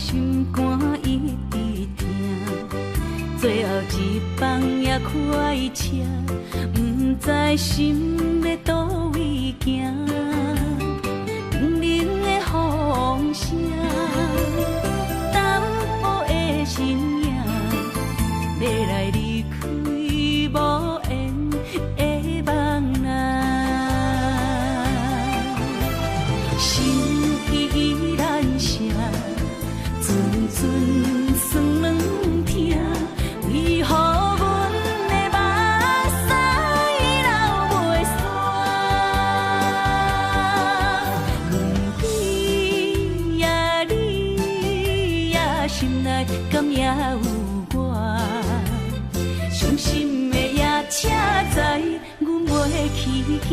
心肝一直疼，最後一班也快車，毋知心欲佗位行。冷冷的風聲，淡薄的身影，欲來離開無緣的夢啊。心依然聲，陣陣酸軟疼，為何阮的目屎流袂煞？阮你呀你呀，心內敢也有我？傷心的夜車知阮袂去行。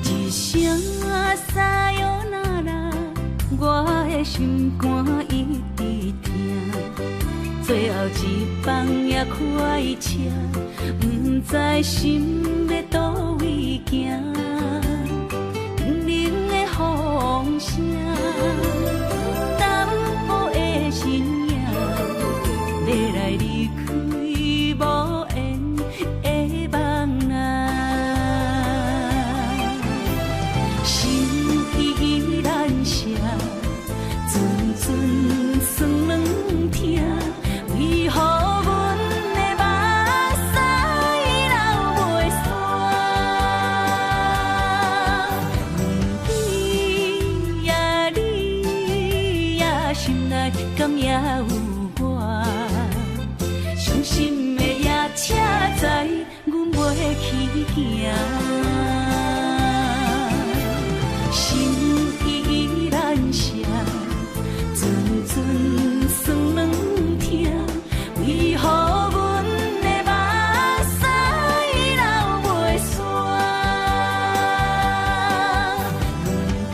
一聲さよなら，我的心肝一直疼。最後一班也快車，毋知心欲佗位行。冷冷的風聲，淡薄的身影，欲來離開無緣的夢啊。心依然聲，陣陣酸軟疼，為何阮的目屎流袂煞？阮你呀你呀，心內敢也有我？傷心的夜車知阮袂去行。心依然聲，陣陣酸軟疼，為何阮的目屎流袂煞？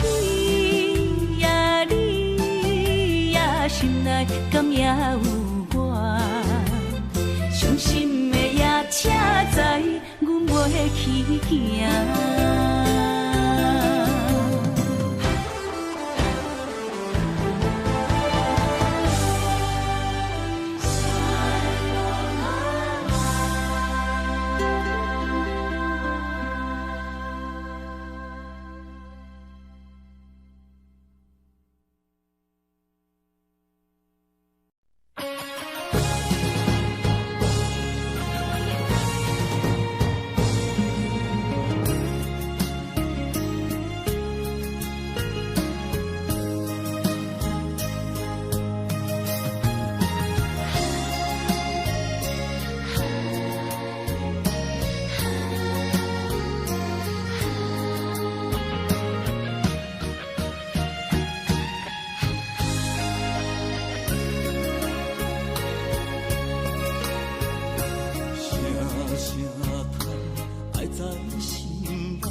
阮你呀你呀，心內敢也有我？傷心的夜車知阮袂去行。聲聲嘆，愛在心內，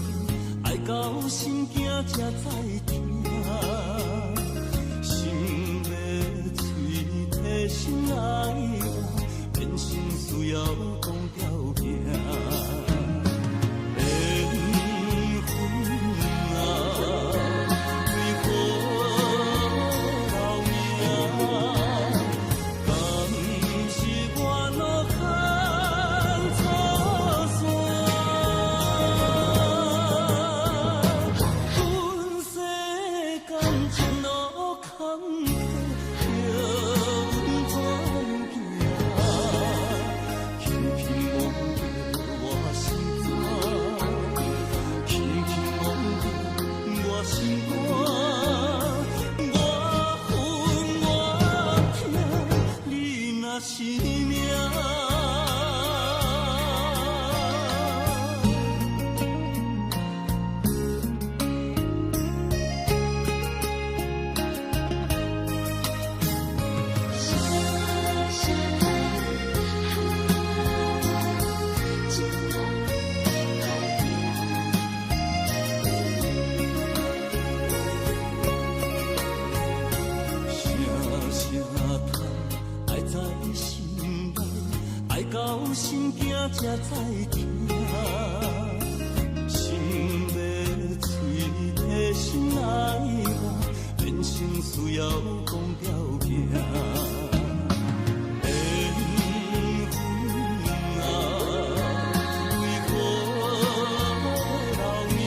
愛到心驚才知疼。心欲喙提醒愛我，變成需要講條件。緣分啊，為何留名？敢是我路牽錯線？阮世間情路坎坷，叫阮怎样行？輕輕摸著我心肝，輕輕摸著我心肝，我恨我疼，你若是命。愛到心驚才知疼。心欲碎，提心愛我，人生需要講條件。緣分啊，為何留名？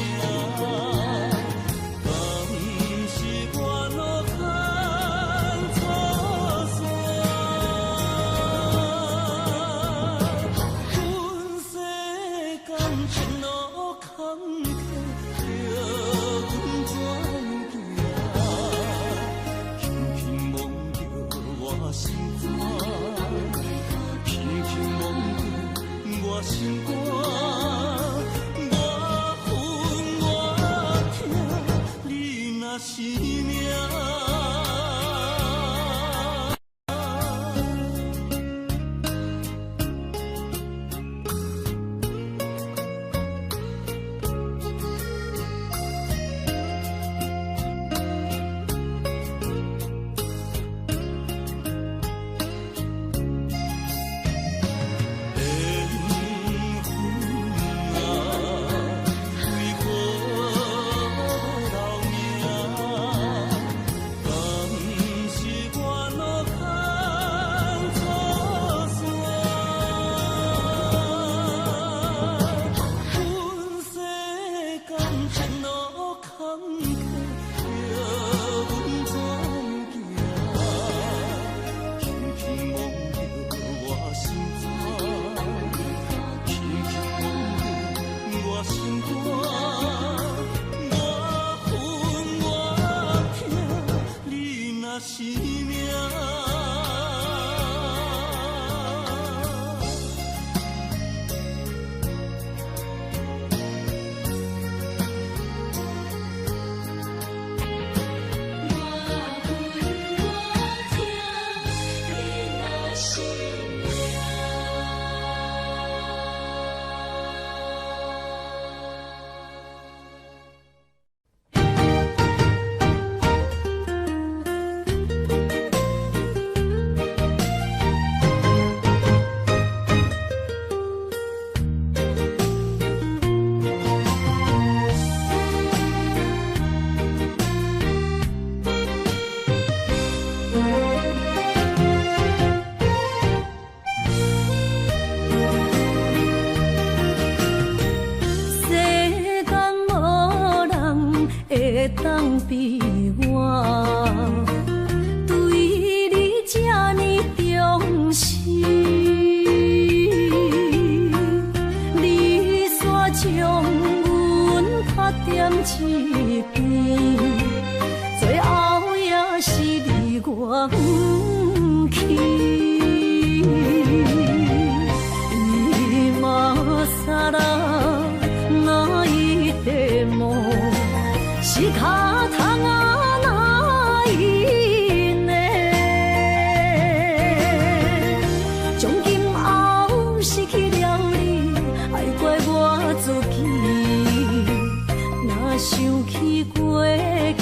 敢是我路牽錯線？阮世間情路坎坷，叫阮怎行？輕輕摸著我心肝，輕輕摸著我心肝，我恨我疼，你若是命。緣分啊，為何留名？敢是我路牽錯線？阮世間情路坎坷，叫阮怎行？輕輕摸著我心肝，輕輕摸著我心肝，我恨我疼，你若是命。我恨我疼，你若是命。世間無人會當比我，對你這呢重視。你煞將阮拍踮一邊，最後也是離我遠去。今更泣いても仕方がないね。從今後失去了你，愛怪我自己。若想起過去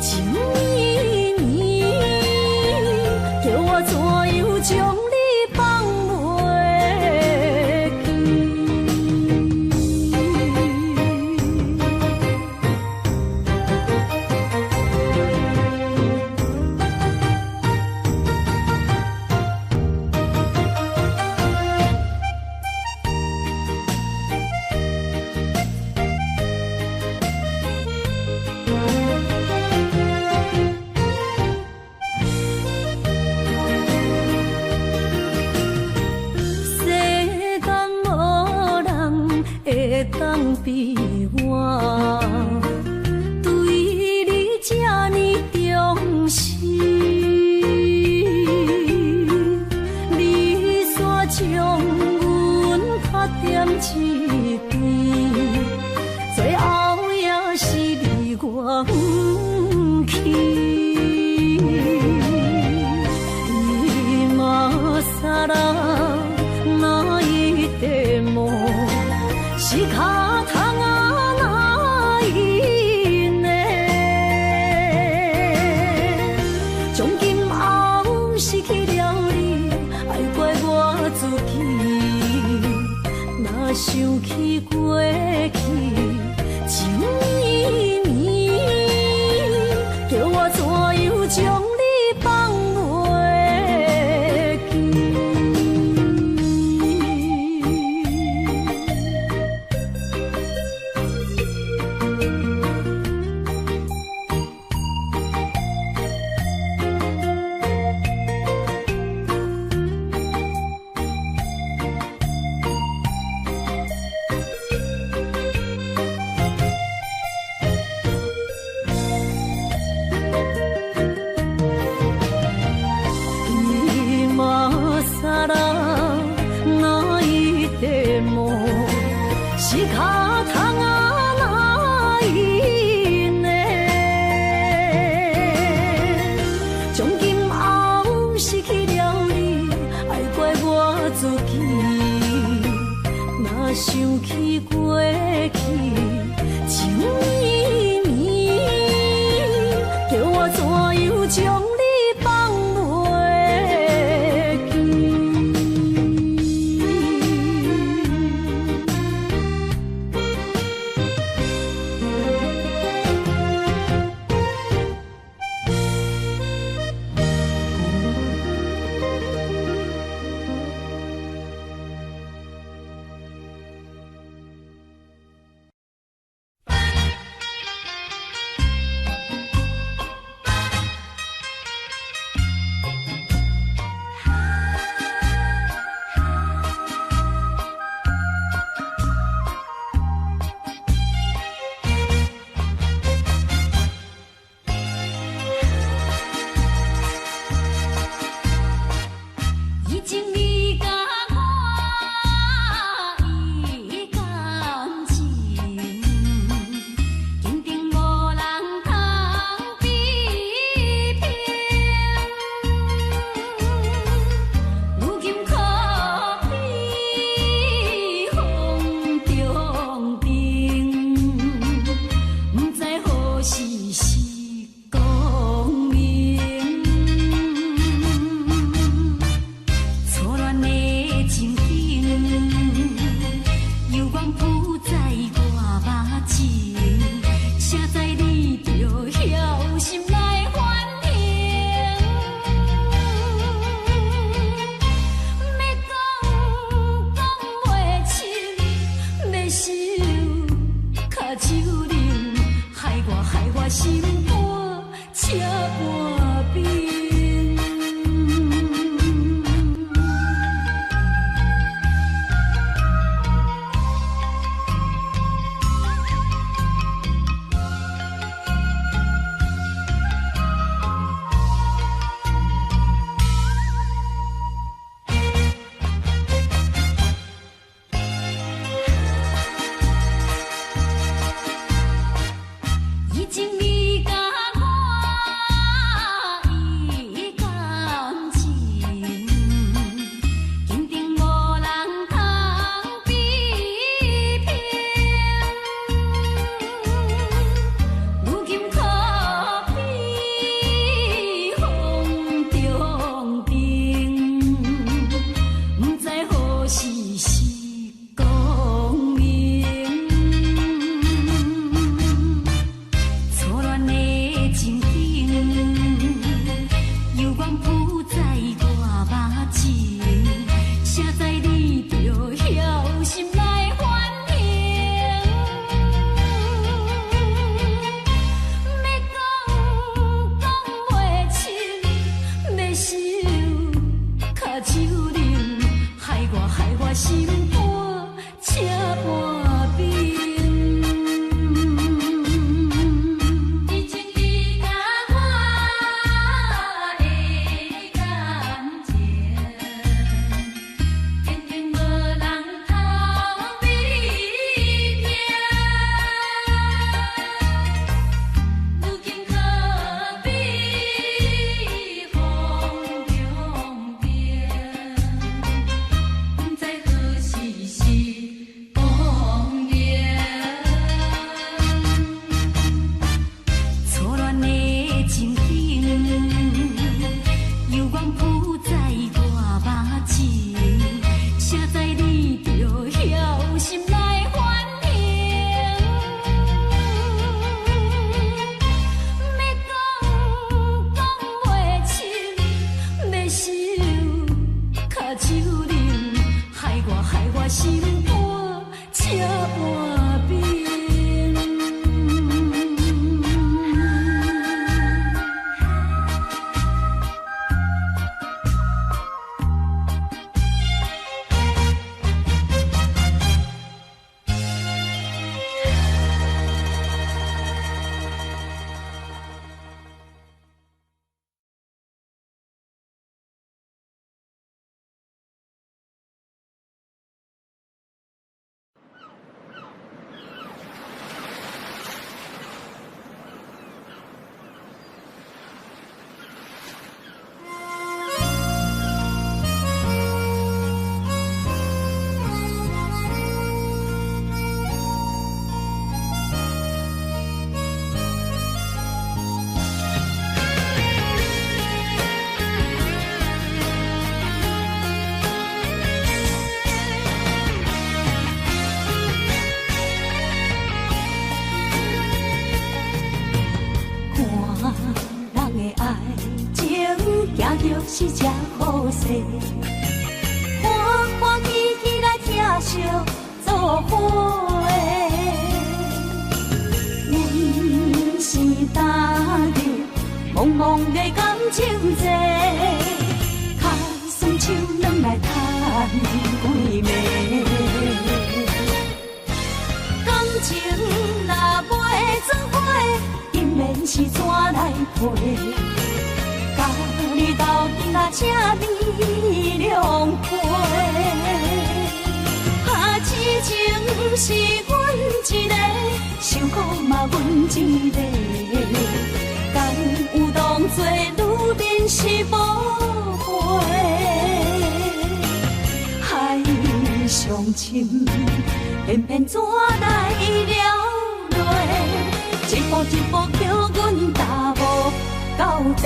情綿綿，叫我怎樣將你放袂記？世間無人會當比我，對你這呢重視。你煞將阮拍踮一邊，最後也是離我遠去。今更泣いても仕方がないね。從今後失去了你，愛怪我自己。起過去情綿綿，叫我怎樣將你放袂記？今さら泣いても仕方がないね。從今後失去了你，愛怪我自己。若想起過去情綿綿，叫我怎樣將你放袂記？以前你佮我的感情，肯定無人通比拼。如今可比風中燈，不知何時是光明。初戀的情景，猶原浮在我目前，誰知你著枵心來反應。欲講講袂清，欲收跤手冷，害我害我心肝赤半冰。以前你佮我的感情，肯定無人通比拼。如今可比風中燈，不知何時是光明。初戀的情景，猶原浮在我目前，誰知你著枵心來反應。欲講講袂清，欲收跤手冷，害我害我心肝赤半冰。以前你佮我的感情，肯定無人通比拼。如今可比風中燈，不知何時是這好勢，歡歡喜喜來疼惜做伙。阮是踏入茫茫的感情債，跤酸手軟來趁幾暝。感情若袂做伙，姻緣是怎來配？佮你鬥陣啊，請你兩回。啊，痴情是阮一个，受苦嘛阮一个。敢有當作女面是寶貝？海上深，偏偏怎來了落？一步一步叫阮踏無到底。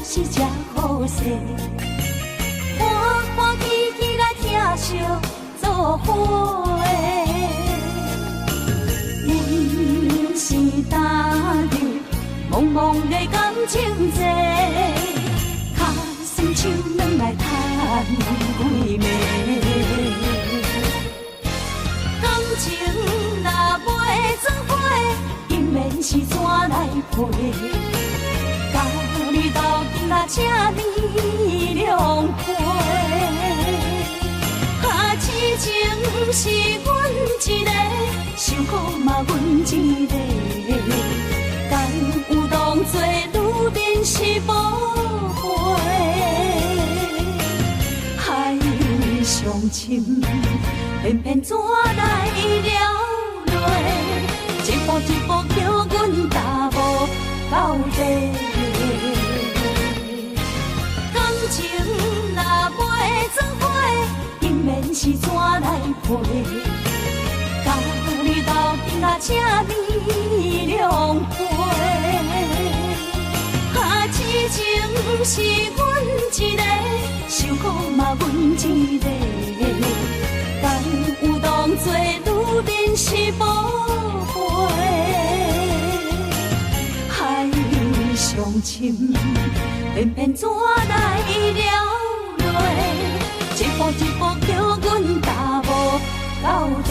是這好勢，歡歡喜喜來疼惜做伙。阮是踏入茫茫的感情債，跤酸手軟來趁幾暝。感情若袂做伙，姻緣是怎來配？佮你鬥陣啊，請你兩回。啊，痴情是阮一个，受苦嘛阮一個。敢有當作女面是寶貝？海上深，偏偏怎來了落？一步一步叫阮踏無到底。感情若袂做伙，姻緣是怎來配？佮你鬥陣啊，請你兩回。啊，痴情是阮一個，受苦嘛阮一個。敢有當作女面是寶貝？海上深，偏偏怎來了落？一步一步叫阮踏無到底。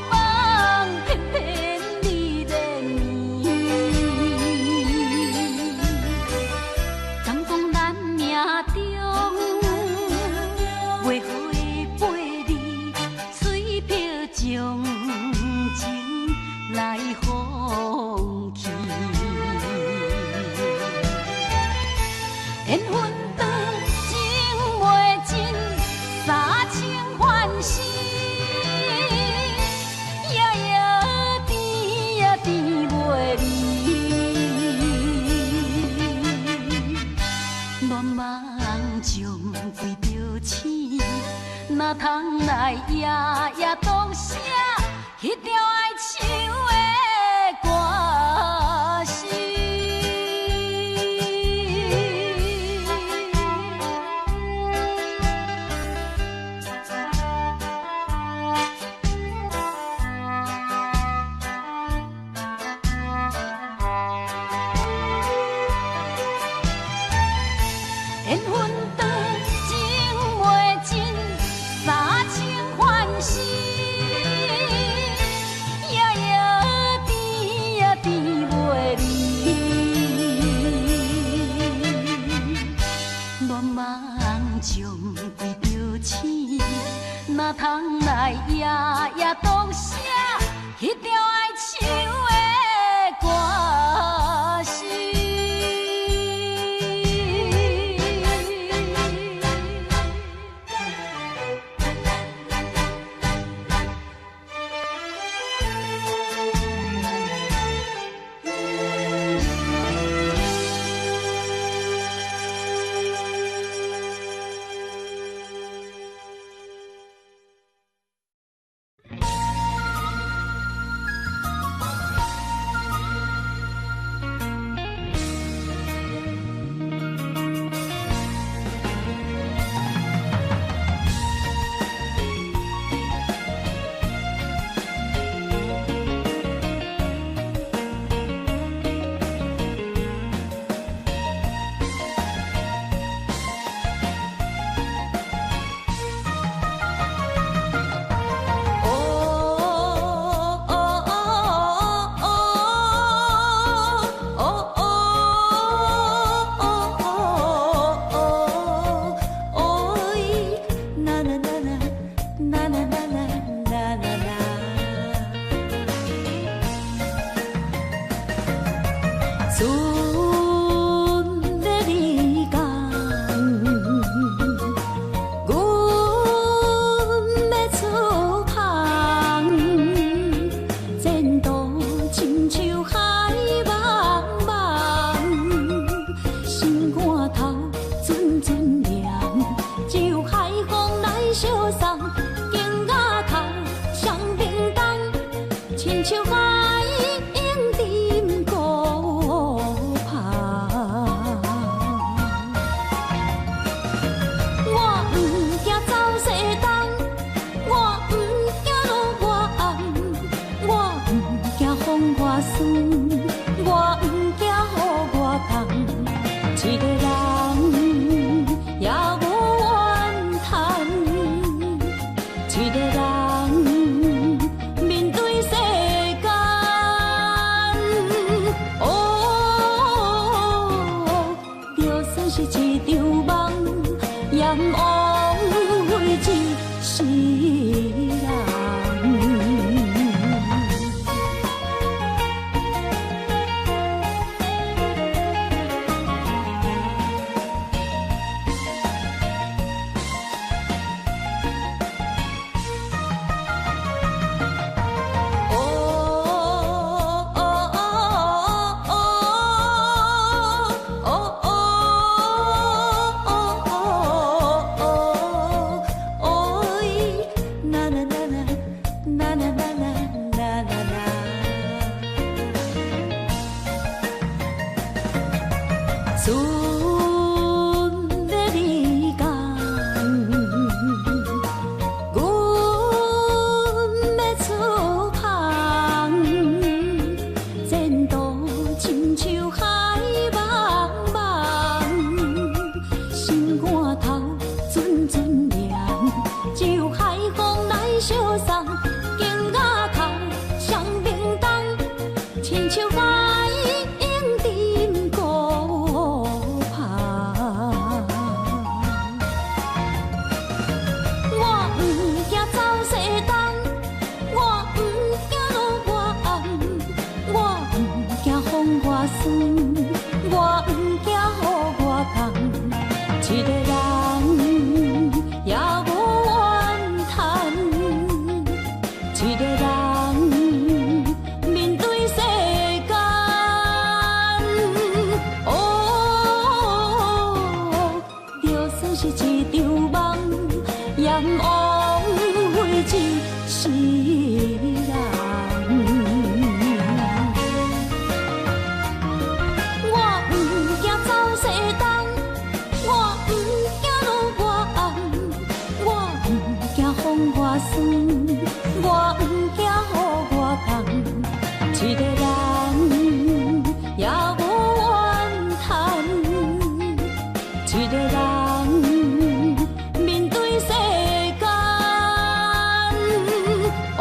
放，偏偏你的暝。敢講咱命中袂好的八字，催迫將情來放棄。緣分長，情袂盡，三清還是夜夜甜呀甜袂離。茫茫將歸著醒，哪通來夜夜當寫彼條愛唱的歌詞？緣分長，情袂盡，三清還是夜夜甜呀甜袂離。茫茫將歸著醒，哪通來夜夜當寫彼條愛唱的歌詞？一個人面對世間。像海湧陣鼓拍。我毋驚走西東，我毋驚落外暗，我毋驚風外酸，我毋驚雨外凍，一个人也無怨嘆，一个人面對世間。哦，就算是一場夢，也毋枉費一世人。我毋驚走西東，我毋驚落外暗，我毋驚風外酸，我毋驚雨外凍，一个人也無怨嘆，一个人面對世間。哦，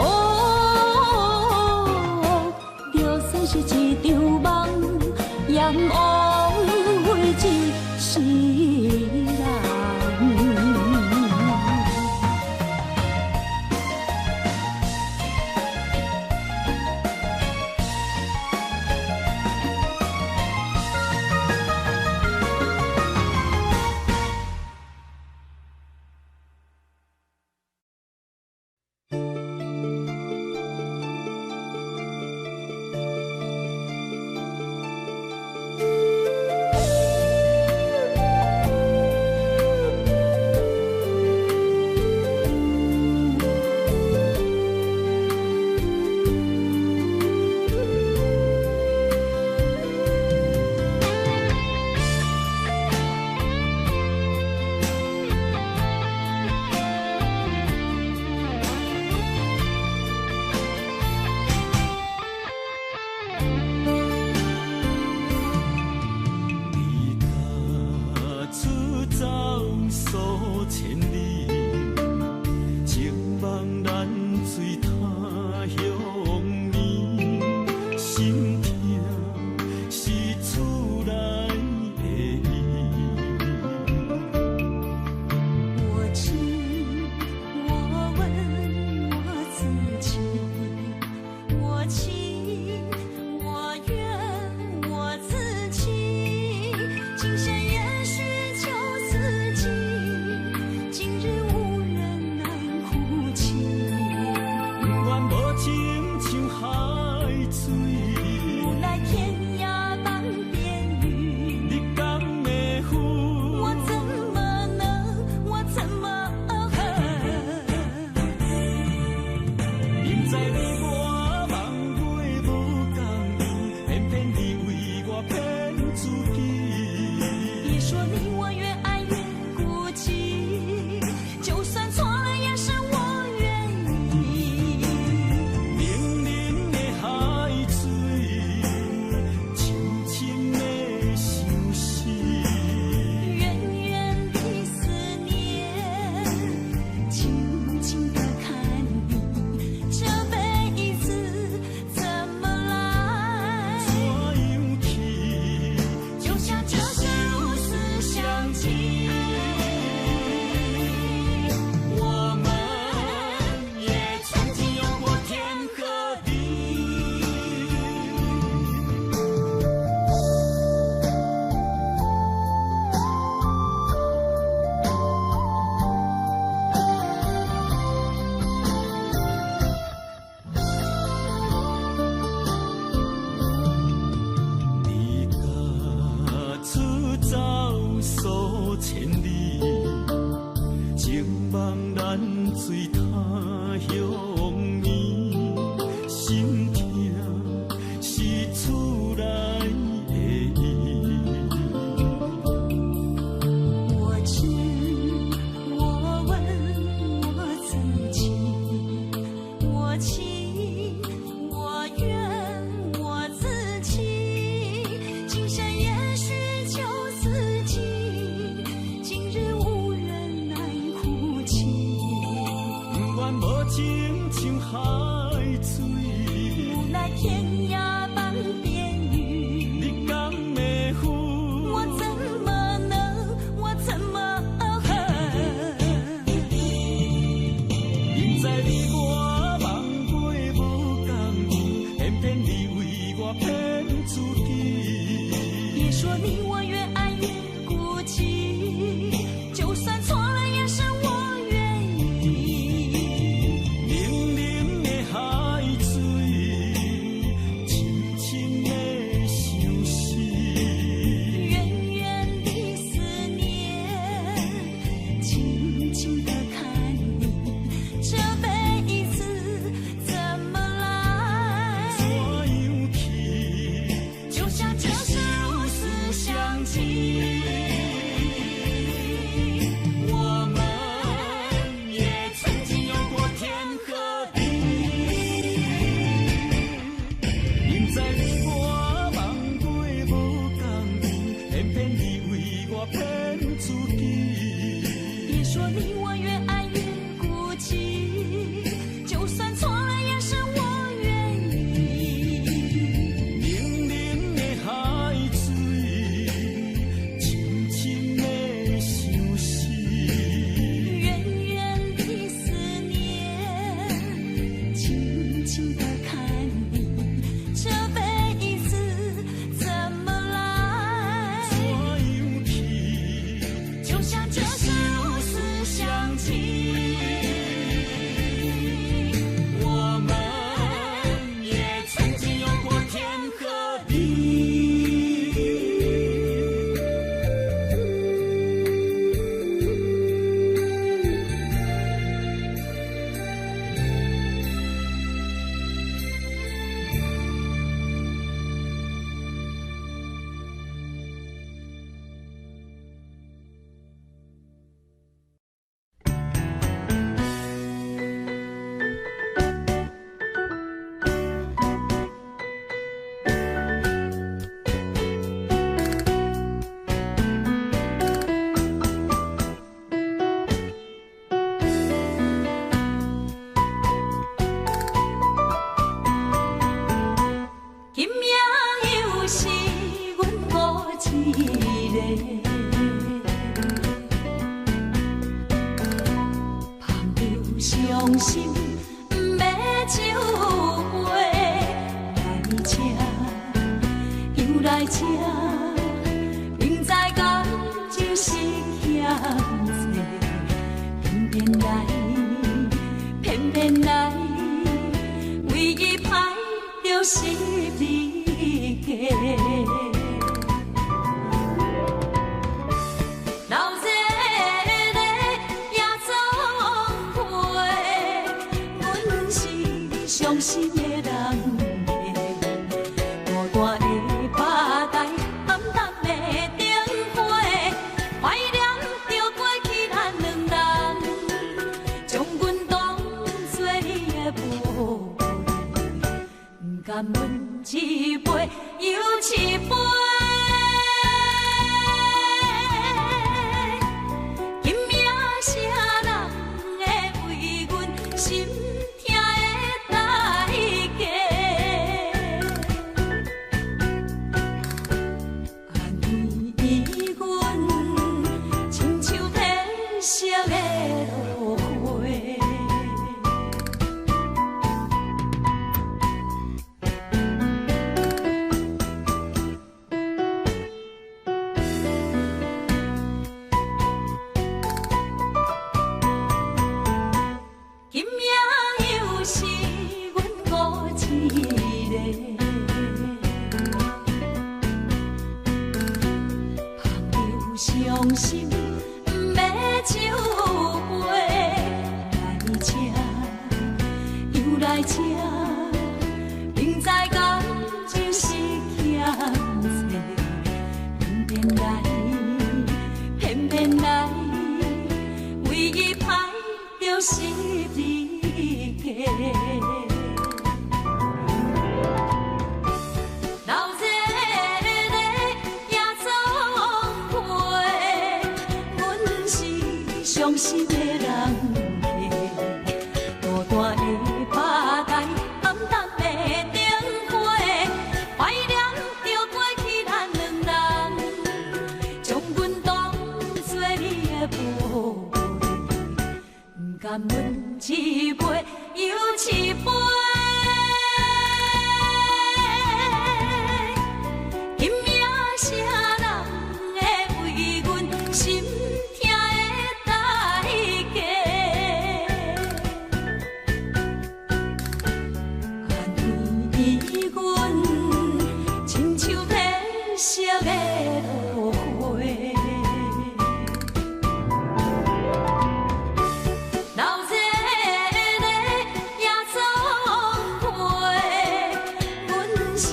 情的看你，這輩子怎麼來？怎樣去？就像這是如此相親。我們也曾經有過天和地。今夜又是阮孤一个，捧著傷心欲酒杯，來這又來這，明知感情是欠債，偏偏來，偏偏來，為伊歹著十字架。流熱的也總會，阮是傷心的人客，孤單的吧台，暗淡的燈火，懷念著過去咱兩人，將阮當作你的寶貝，不甘阮一杯又一杯。今夜啥人會為阮心疼的代價？安慰阮，親像褪色的落花。今夜又是阮孤一個，捧著傷心欲酒杯，來這又來這，明知感情是欠債，偏偏來，偏偏來，為伊歹著十字架。流熱的也總會，阮是傷心的人客，孤單的吧台，暗淡的燈火，懷念著過去咱兩人，將阮當作你的寶貝，不甘阮一杯又一杯。今夜啥人會為阮心疼的代價？安慰阮，親像褪色的落花。流熱的也總會，阮是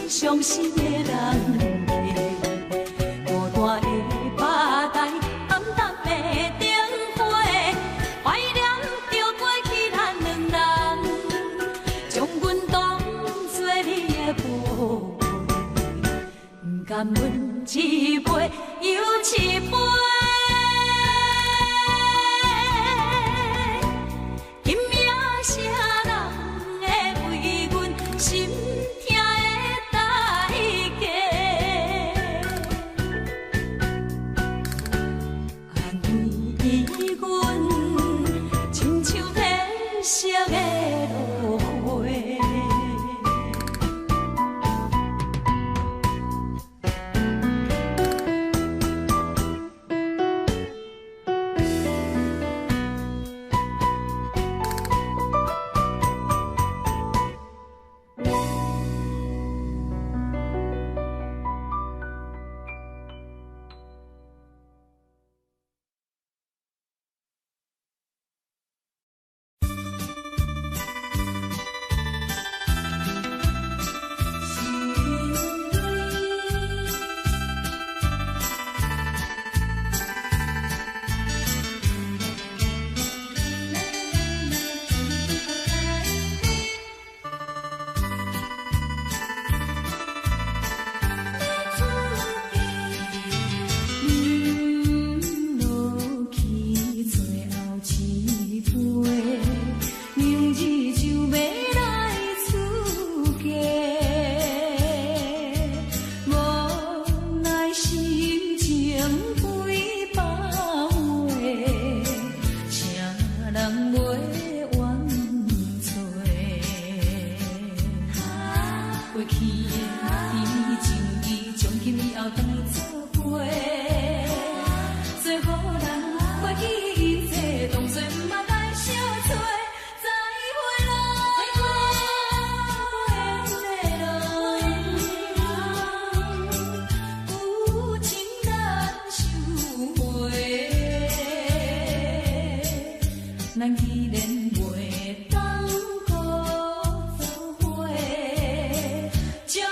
傷心的人客，孤單的吧台，暗淡的燈火，懷念著過去咱兩人，將阮當作你的寶貝，不甘阮一杯又一杯。今夜啥人會為阮心疼的代價？安慰阮，親像褪色的落花。袂去的，甜蜜情義，從今以後當做陪。做予人袂記一切，當作毋捌來相揣。再會啦，無緣的人，有情難收回。咱既然袂當閣做伙，將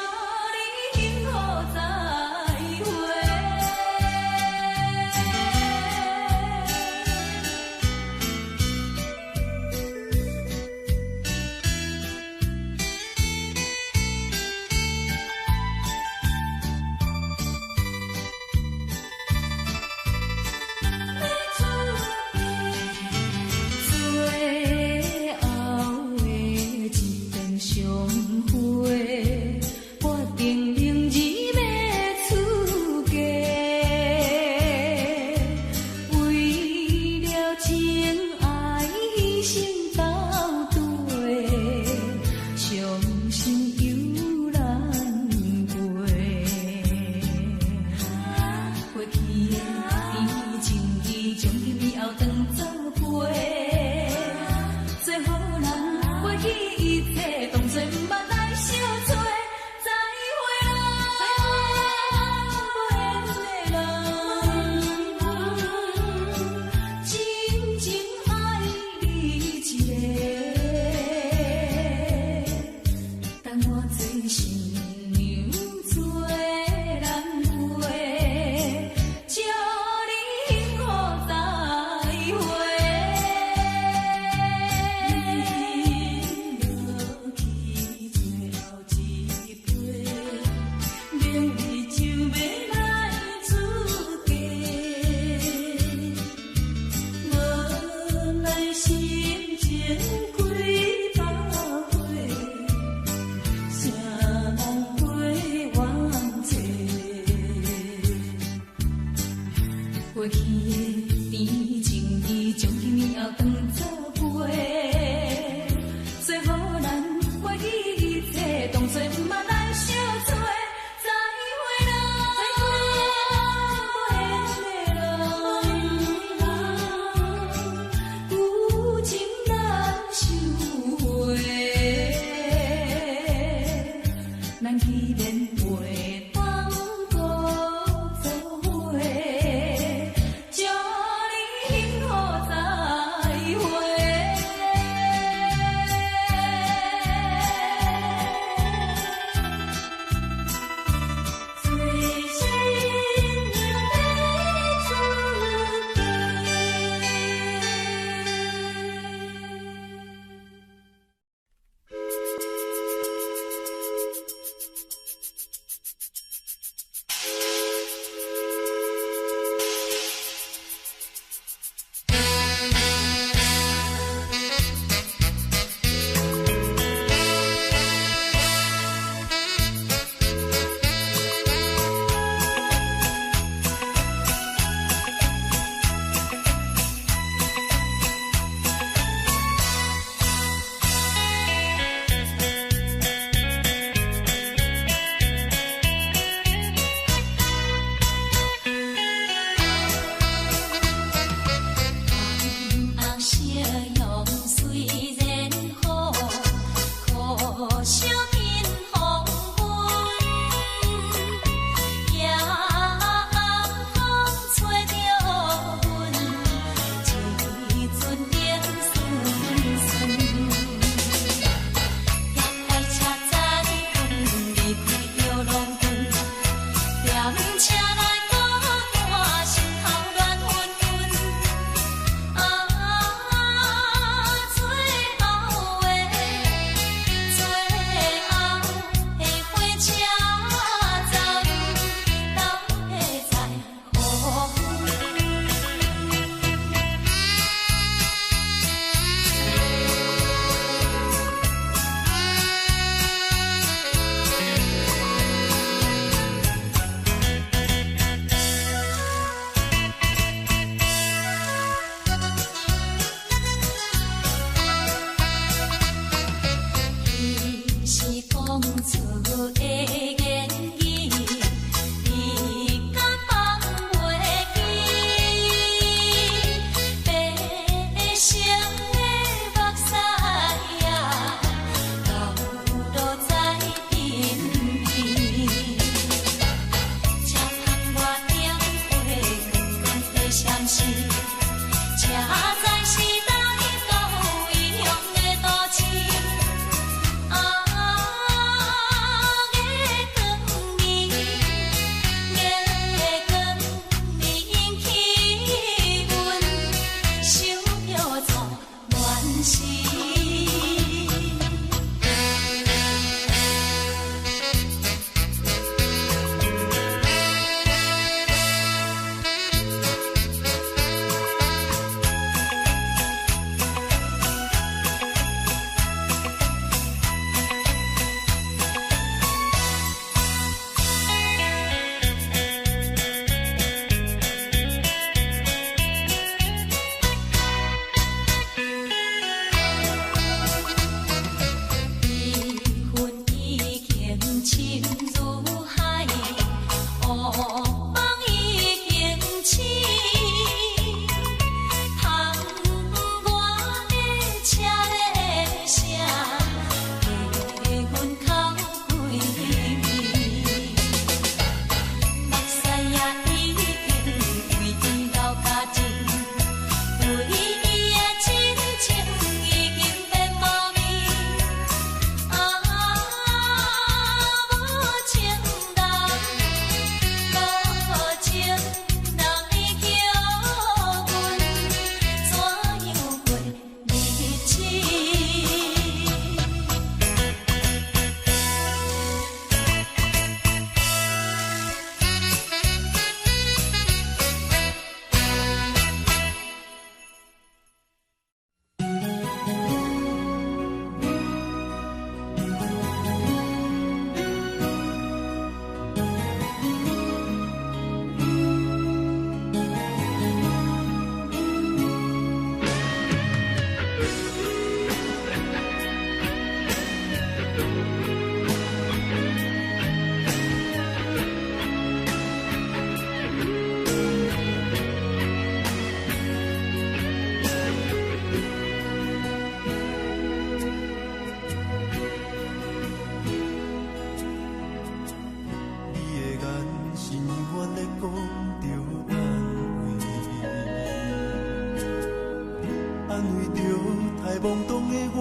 懵懂的我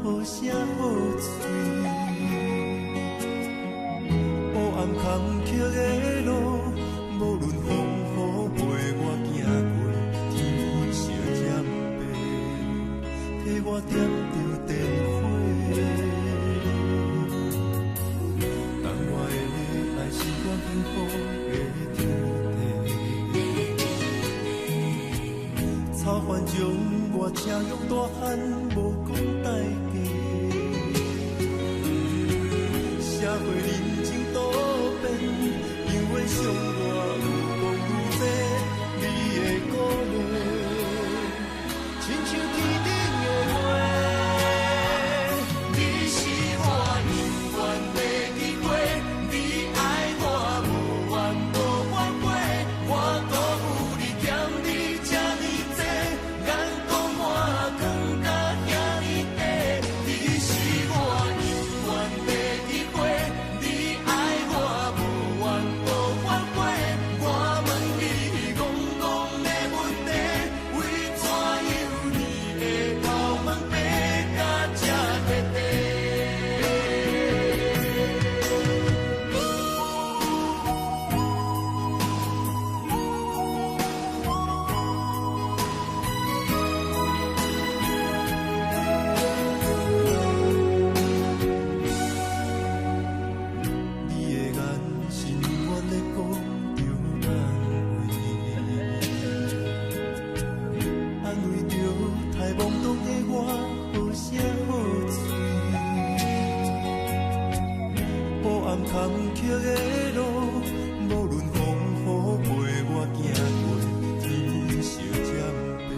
好聲好喙。黑暗坎坷的路，無論風雨陪我行過，天色漸白，替我點著電火。但我的愛是我幸福的天地。草原將我車用大漢，無講代價。社會人情多變，永遠傷我愈講愈濟，你的鼓勵，親像天頂的月。你是我永遠的機會，你愛我無怨無反悔，我辜負你欠你這呢濟，眼光我藏甲遐呢短。你是我永遠的機會，你愛我無怨無反悔，我問你戇戇的問題，為怎樣你會頭毛白甲這徹底？你的眼神永遠咧講著安慰，安慰著太懵懂的我好聲好喙。黑暗坎坷的路，無論風雨陪我行過，天色漸白，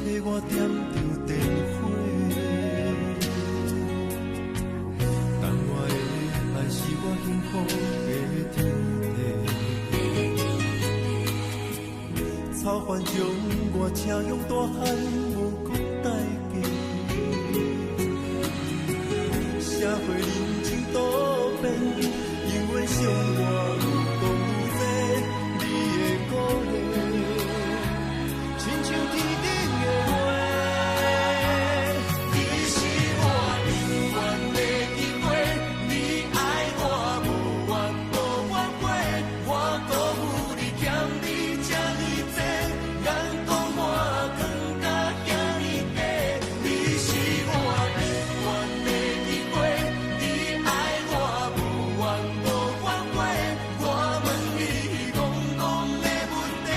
替我點著電火。但我的愛是我幸福的天地。草原將我車用大漢，無講代價。社會人情多變，永遠傷我愈講愈濟，你的鼓勵，親像天頂的月。你是我永遠的機會，你愛我無怨無反悔，我辜負你欠你這呢濟，眼光我藏甲遐呢短。你是我永遠的機會，你愛我無怨無反悔，我問你戇戇的問題，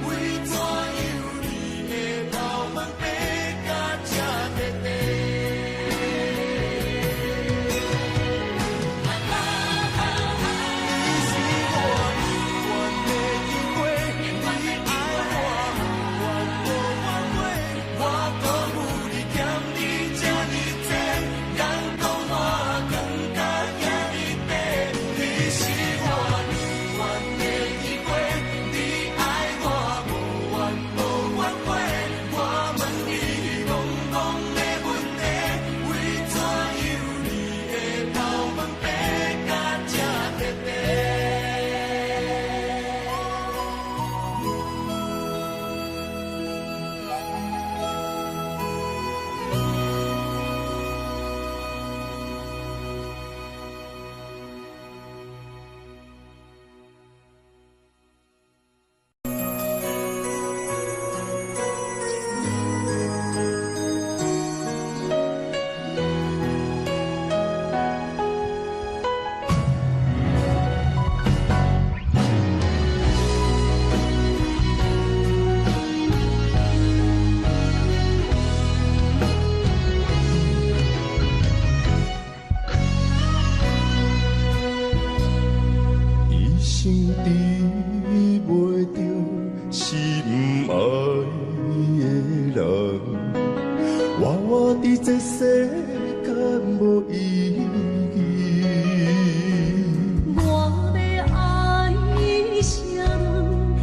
為怎樣你會頭毛白甲這徹底？你是我永遠的機會，你愛我無怨無反悔，我辜負你欠你這呢濟，眼光我藏甲遐呢短。你是我永遠的機會，你愛我無怨無反悔，我問你戇戇的問題，為怎樣你會頭毛白甲這徹底？一生得袂著心愛的人，活活佇這世間無意義。我欲愛啥人，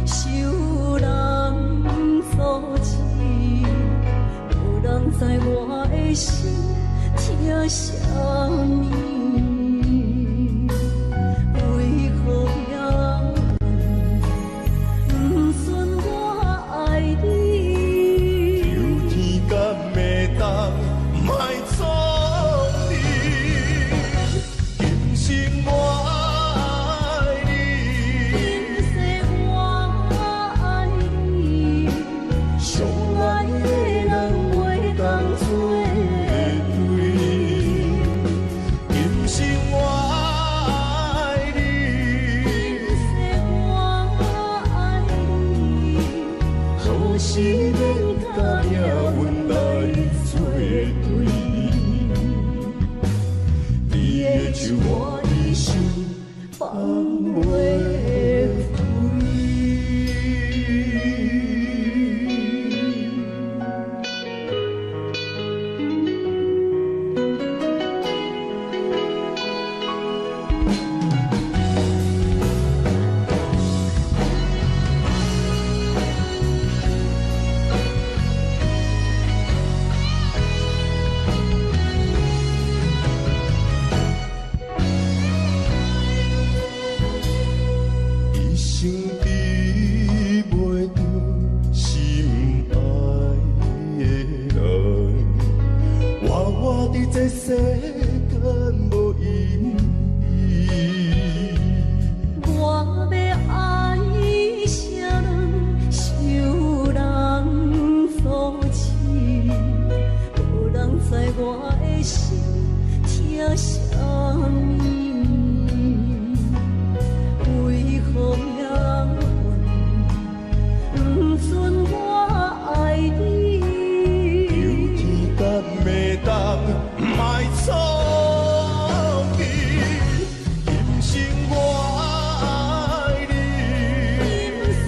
受人阻止，無人知我的心疼啥物。為何遐不准我愛你？求天敢會放袂開。一生得袂著心愛的人，活活佇這世間無意義。我欲愛啥人，受人所賜，無人知我的心疼啥物。為何命運不准我愛你？求天敢會當莫創意，今生我愛你。今世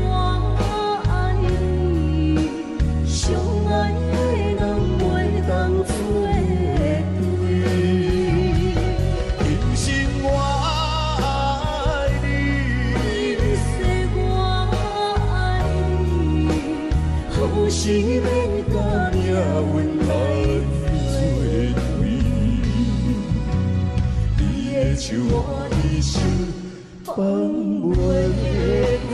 我愛你，相愛的人袂當做對。今生我愛你，今世我愛你，何時免佮命運來做對。你的手我一生放袂開。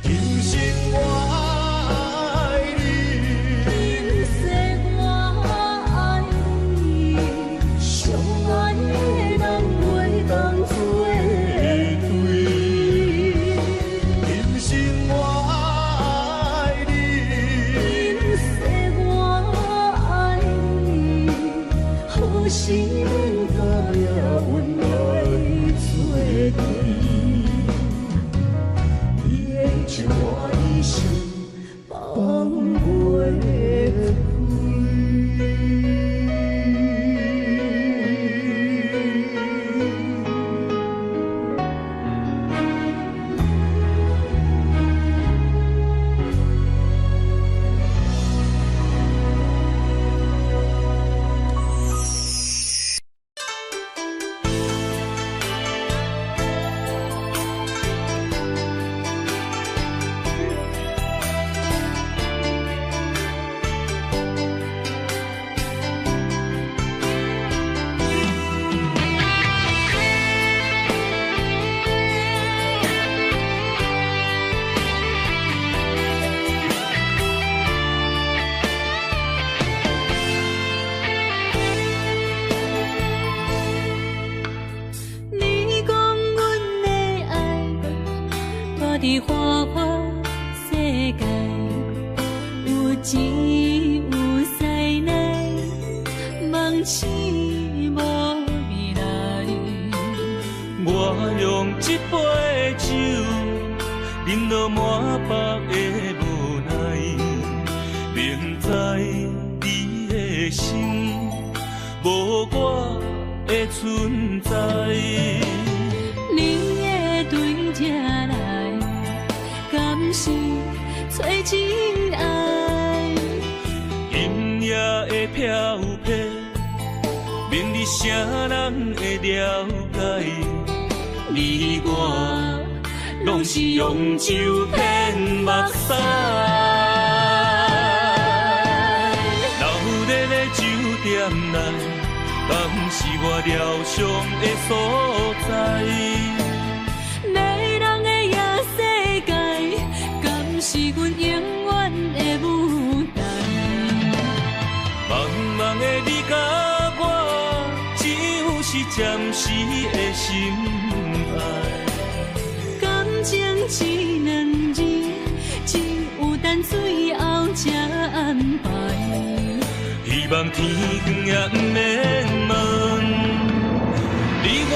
今生我愛你，今世我愛你，相愛的人袂當做對。今生我愛你，今世我愛你，何時免佮命運來做對。你的手我一生放袂開。你講阮的愛，住佇花花世界，有錢有師奶，夢醒無未來。我用這杯酒，飲到滿腹的無奈，明知你的心無我的存在。你會對這來，敢是找真愛？今夜的飄泊，免你啥人會了解？你我攏是用酒騙目屎。鬧熱的酒店內，敢是我療傷的所在？迷人的夜世界，敢是阮永遠的舞台？茫茫的你佮我，只有是暫時的心愛。感情這兩字，只有等最後才安排。希望天光也毋免問你我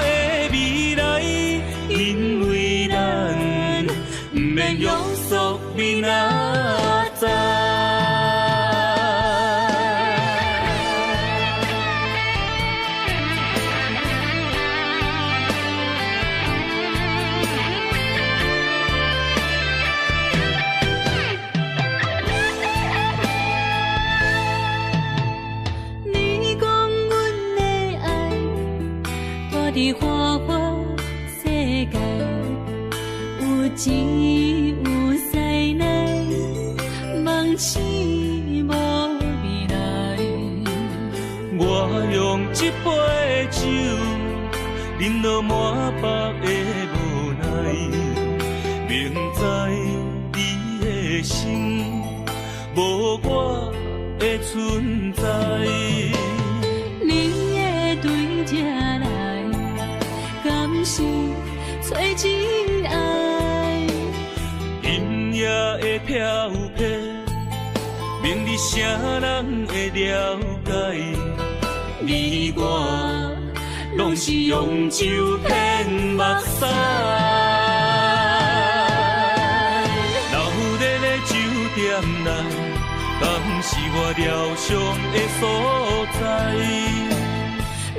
的未來，因為咱毋免約束明仔載。佇花花世界，有錢有勢內，夢醒無未來。我用這杯酒，飲到滿腹的無奈，明知你的心無我的存在。你會對這來，敢是找真愛？今夜的飄泊，明日啥人會了解？你我攏是用酒騙目屎。闹熱的酒店內，敢是我療傷的所在？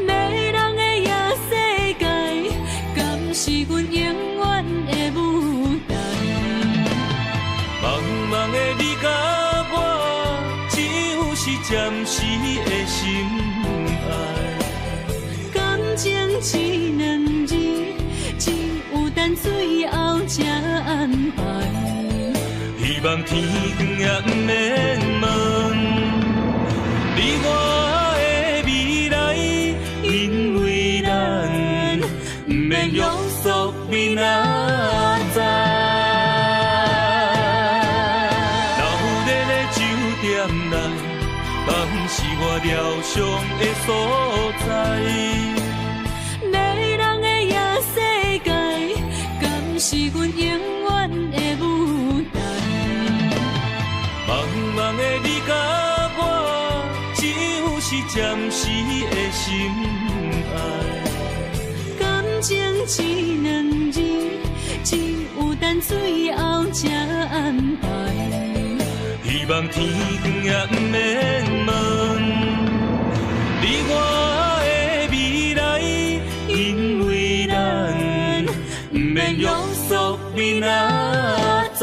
迷人的夜世界，敢是阮永遠的舞台？茫茫的你佮我，只有是暫時的心愛。感情這兩字，只有等最後才安排。希望天光也毋免問你我的未來，因為咱毋免約束明仔載。鬧熱的酒店內，敢是我療傷的所在？迷人的夜世界，敢是阮永遠的舞台？茫茫的你佮我，只有是暫時的心愛。感情這兩字，只有等最後才安排。希望天光也毋免問你我的未來，因為咱毋免約束明仔載。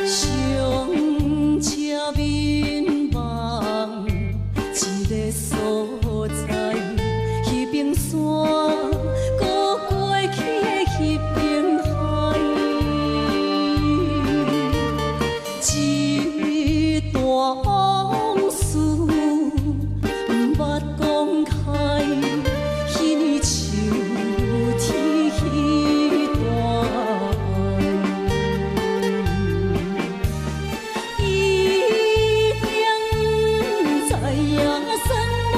上车眠梦一个所在，彼边山，阁过去的彼边海，一段往事毋捌讲开，彼年秋天彼段爱。一定知影算袂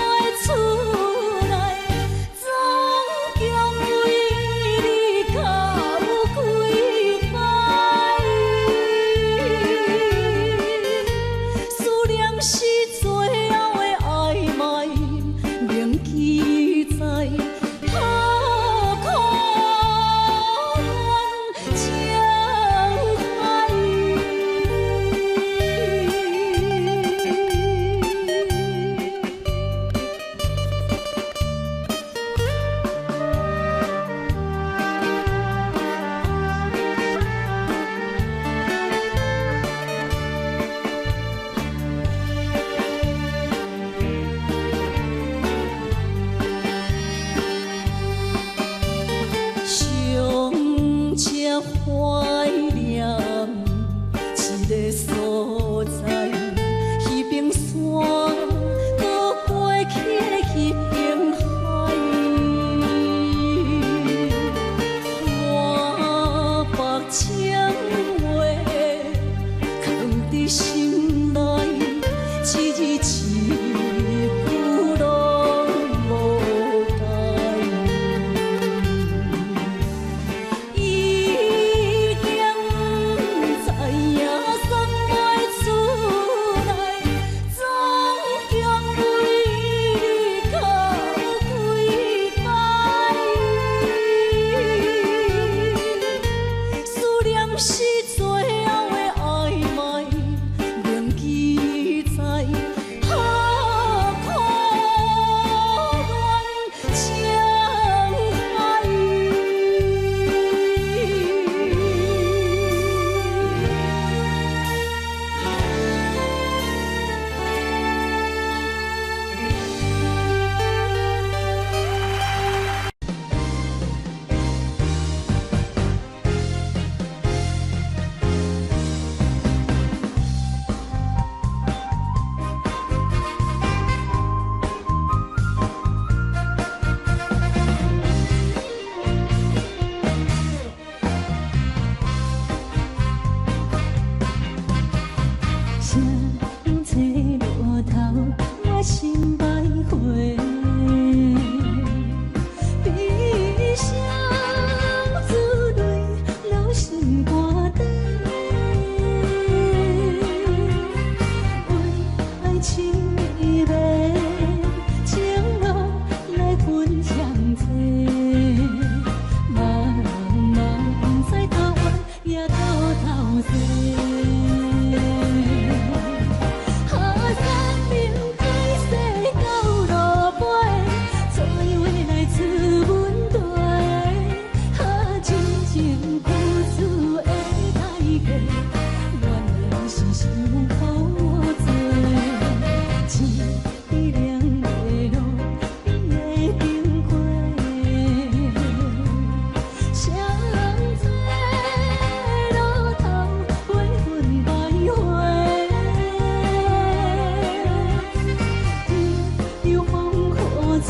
吹，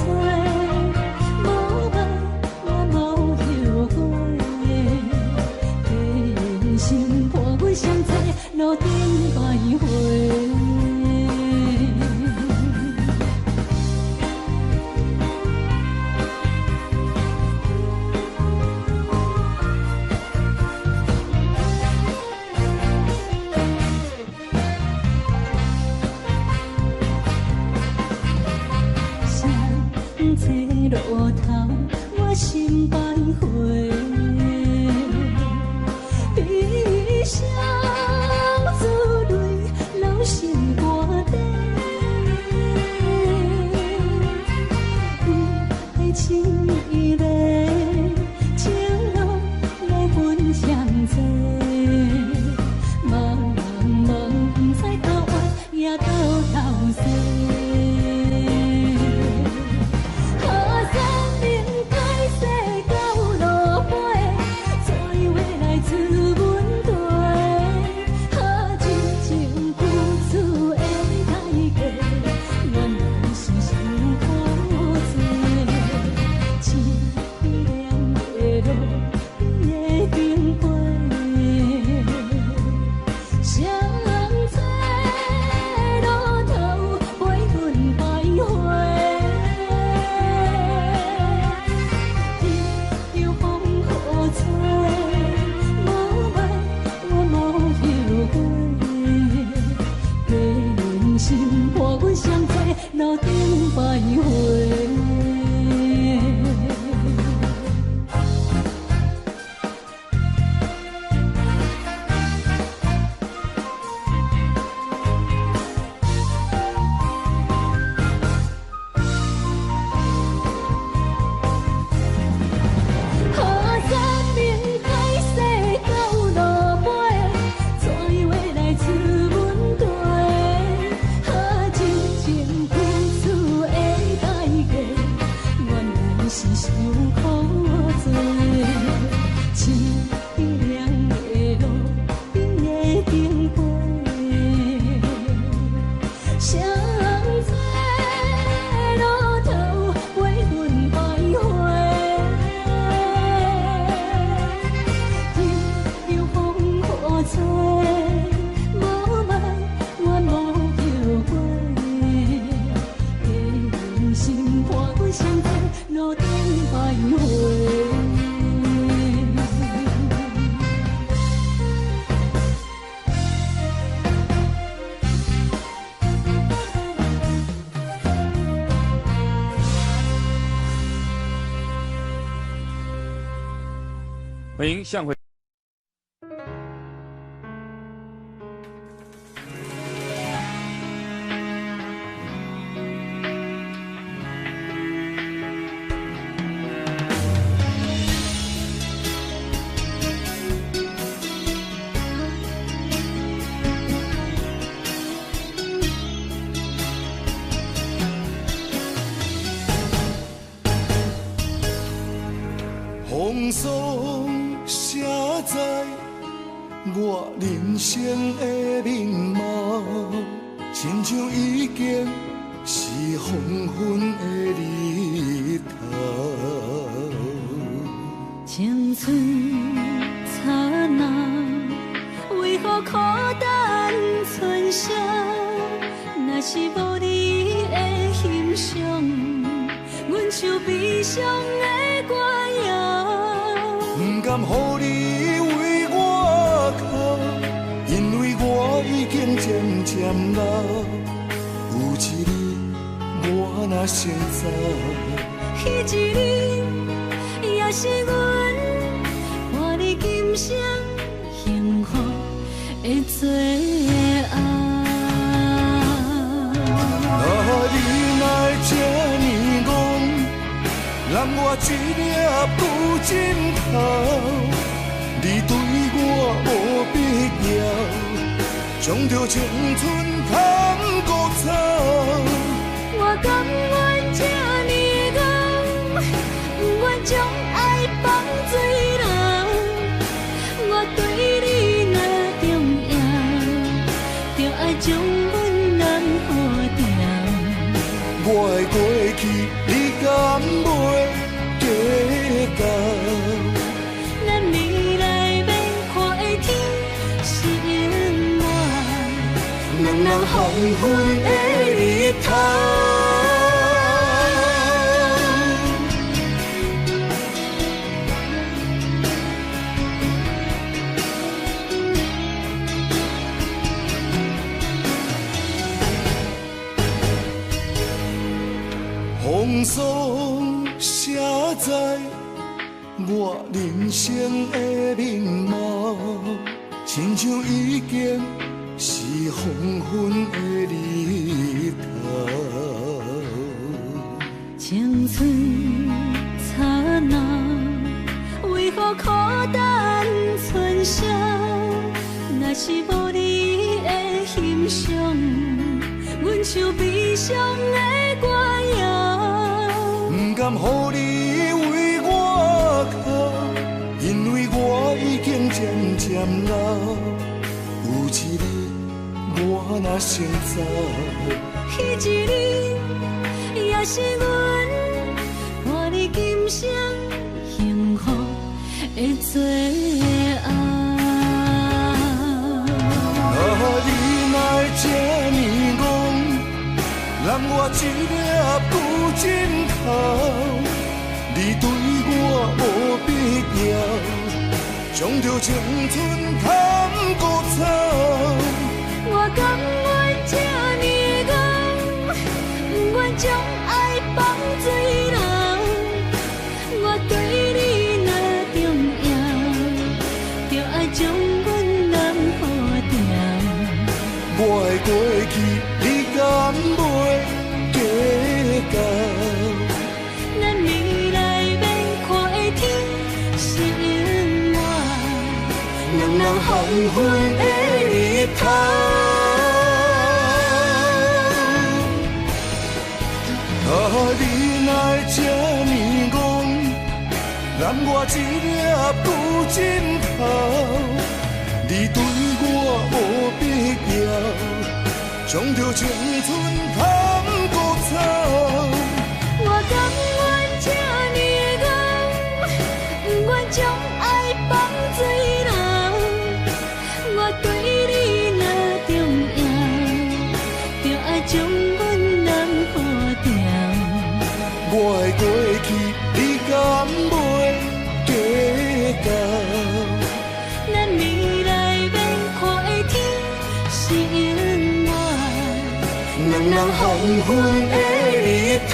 无爱我无后悔。假用心伴阮双坐路顶徘徊。双坐路头，我心徘徊。悲伤珠泪流心肝底，为爱情伊个情路来阮双坐，茫茫不知到远也到头西。河山明海西到落尾，怎样会来出阮地？好真情付出的代价，原来是伤苦济。凄凉的路，你会经过。双坐路头，陪阮徘徊。任由风雨吹，无爱我无后悔。假用心伴阮双坐路顶徘徊。河山明海西到落尾，怎样会来出阮地？好真情付出的代价，原来是伤苦济。凄凉的路，你会经过。双坐路头，陪阮徘徊。任由风雨吹，无爱我无后悔。假用心伴阮双坐路顶徘徊。欢迎向回。风霜写在我人生的面貌，亲像已经是黄昏的日头。青春刹那，为何苦等春宵？若是无你的欣赏，阮像悲伤的歌谣。不甘予你为我哭，因为我已经渐渐老。有一日我若先走，彼一日也是阮换你今生幸福的最后。啊，你哪会这呢戆，揽我一粒布枕头，你对我无必要，将着青春牵孤走。我甘愿这呢戆，不愿将爱放水流。我对你若重要，就爱将阮揽好牢。我的过去你敢袂计較？咱未來欲看的天是永遠兩人黃昏的日頭。風霜寫在我人生的面貌，親像已經是黃昏的日頭。青春刹那，為何苦等春宵？若是無你的欣賞，阮像悲傷的歌謠。不甘予你為我哭，因為我已經漸漸老。有一日我若先走，彼一日也是阮伴你今生幸福的最後。啊，你哪會這呢戇？揽我一粒龜指頭，你對我無必要，將著青春牵孤走。我甘願這呢戇，不願將愛放水流。我對你若重要，就愛將阮攬好牢。我的過去，你敢袂計較？咱未來欲看的天是永遠兩人黃昏的日頭。啊，你哪會這呢戇？攬我一粒龜指頭，你對我無必要，將著青春牵孤走。我甘願這呢戇，不願將愛放水流。我對你若重要，就愛將阮攬好牢。我的過去，你敢袂計較？咱未來欲看的天是永遠兩人黃昏的日頭。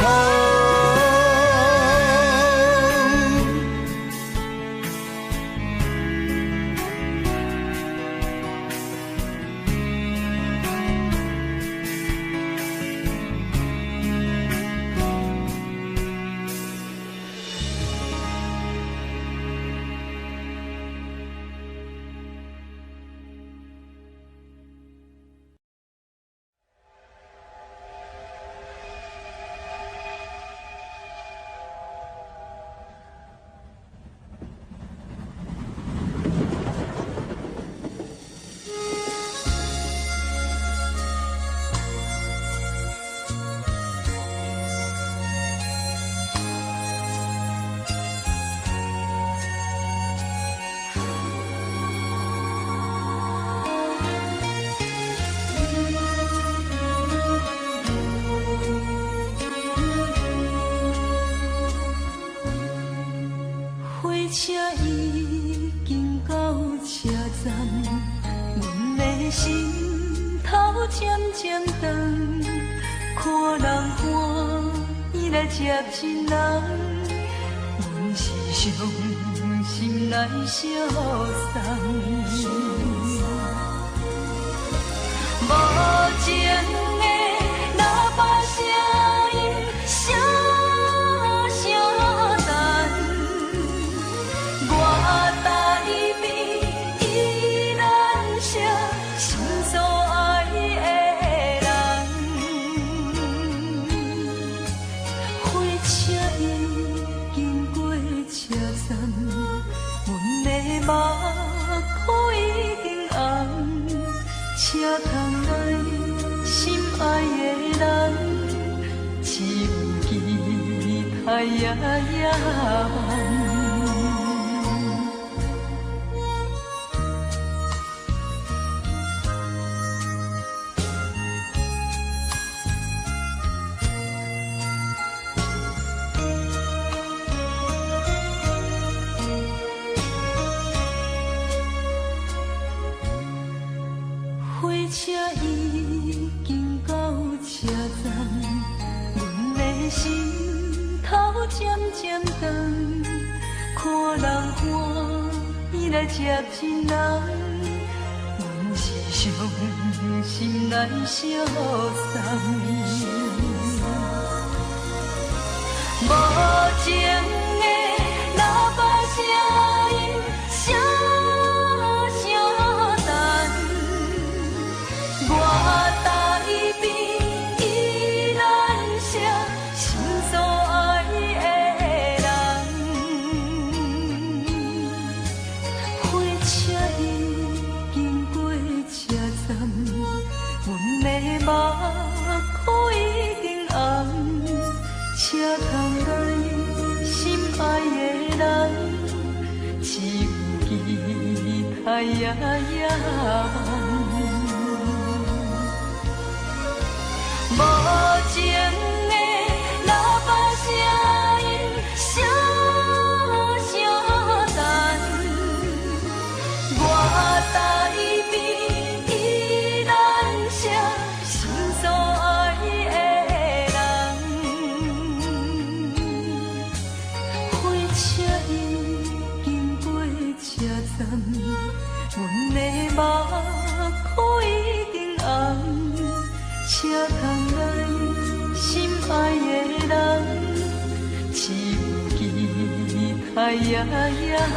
火車已經到車站，阮的心頭漸漸重，看人歡喜來接一人，阮是傷心來相送。無情的喇叭聲音，聲聲等。我等你依然是心所愛的人。火車已經過車站，阮的目眶已經紅，車窗內是待夜夜梦。火車已經到車站，阮的心頭漸漸長，看人歡喜來接親人，阮是傷心來相送。無情的喇叭聲音，聲聲等。我台邊宜蘭城，心所愛的人。火車已經過車站，阮的目眶已經紅。車窗內心愛的人，只有期待夜夜夢。無情的喇叭聲音，聲聲等。我台邊宜蘭城，心所愛的人。火車已經過車站，阮的目眶已經紅。車窗內心愛的人，只有期待夜夜夢。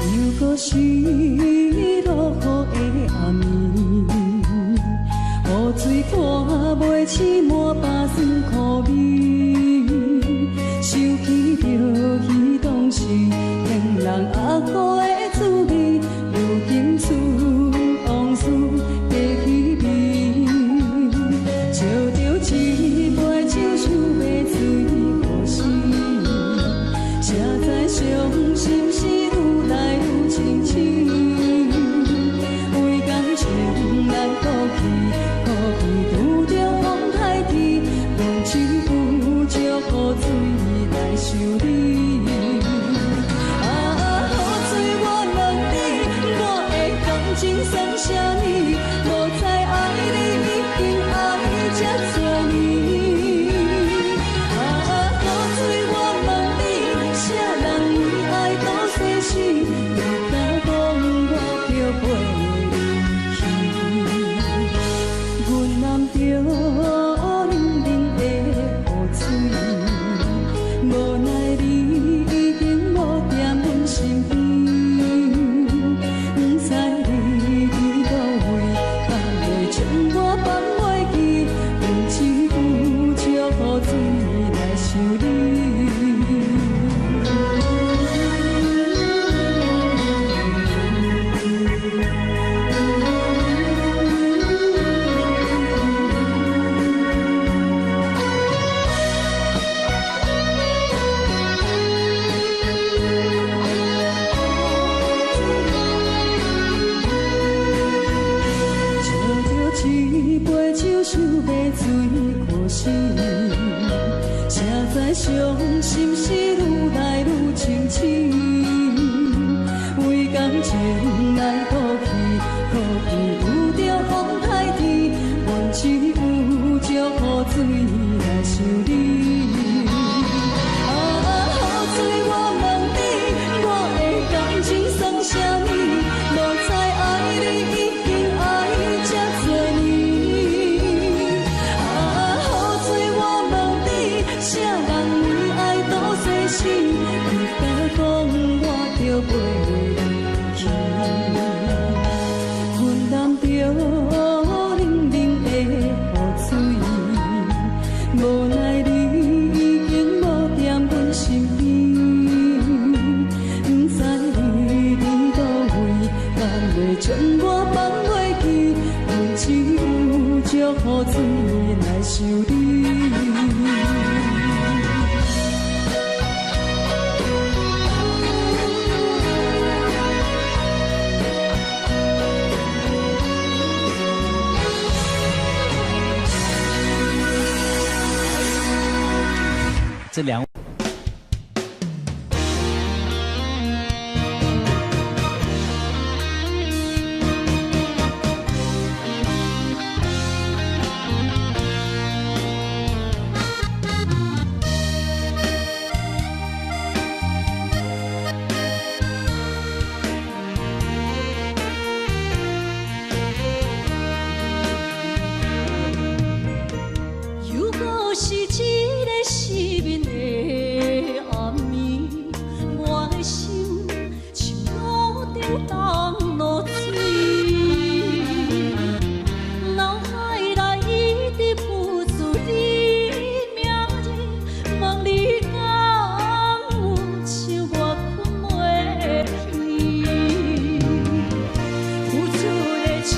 又閣是落雨的暗暝，雨水拖袂醒滿腹酸苦味，想起著彼當時天人鴨肝的滋味，如今剩往事提彼味，照著一杯酒想欲醉何時？才知傷心事愈來愈清醒，為感情難過去，可比拄著風海天，阮只有借雨水來想你。啊，雨水我問你，我的感情情來賭氣，好比遇著風颱天，阮只有石雨水來想你。啊，雨水我問你，我的感情算啥物？無知愛你已經愛這濟年。啊，雨水我問你，啥人為愛賭生死？你敢講我著袂離去？阮淋著冷冷的雨水，無奈你已經無踮阮身邊，不知你佇佗位，敢會將我放袂記？阮只有石雨水來想你。這兩。又閣是一个失眠的暗暝，我的心像路頂東落水，腦海內一直浮出你名字，問你敢有像我睏袂去？付出的一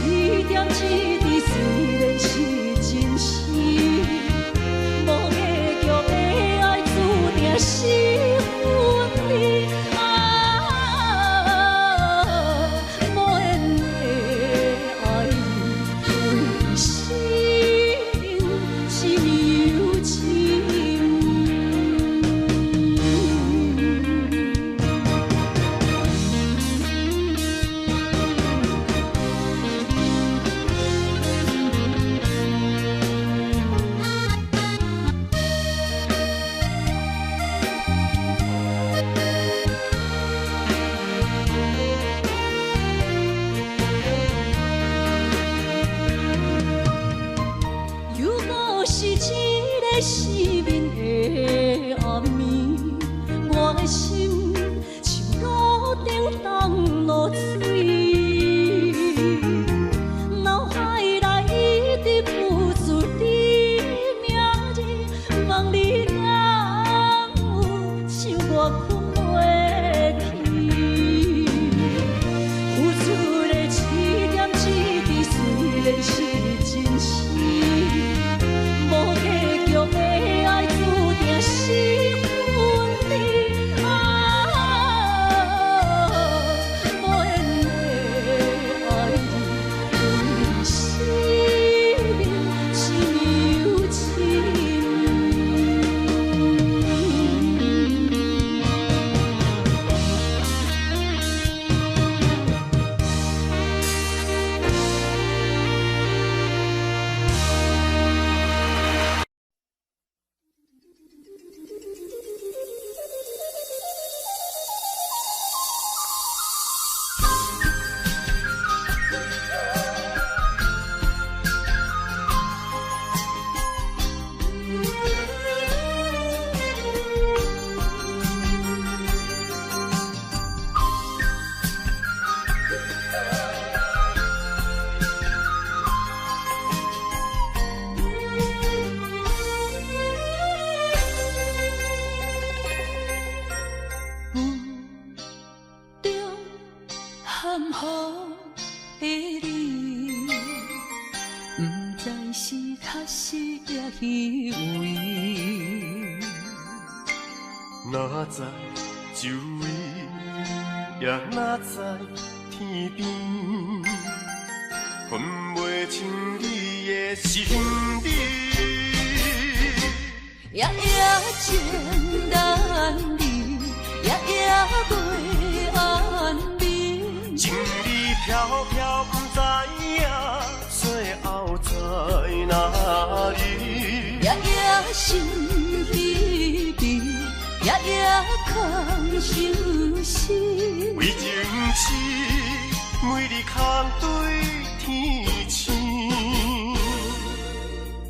點一滴雖然是真實。無結局的愛注定是分離啊！無緣的愛你，為生是有情。又閣是一个失眠的暗暝，我的心像路頂東落水，腦海內一直浮出你名字，問你敢有像我睏袂去？付出的一點一滴雖然是真實，無結局的愛注定是分離啊！無緣的愛你，為生命是有情。遇著含糊的你，不知是確實抑虛偽。哪知周圍，也哪知天邊，分袂清你的心理。夜夜情難離，夜夜袂安眠。飄飄，不知影最後在哪裡。夜夜心悲悲，夜夜空相思。為情痴，每日空對天星。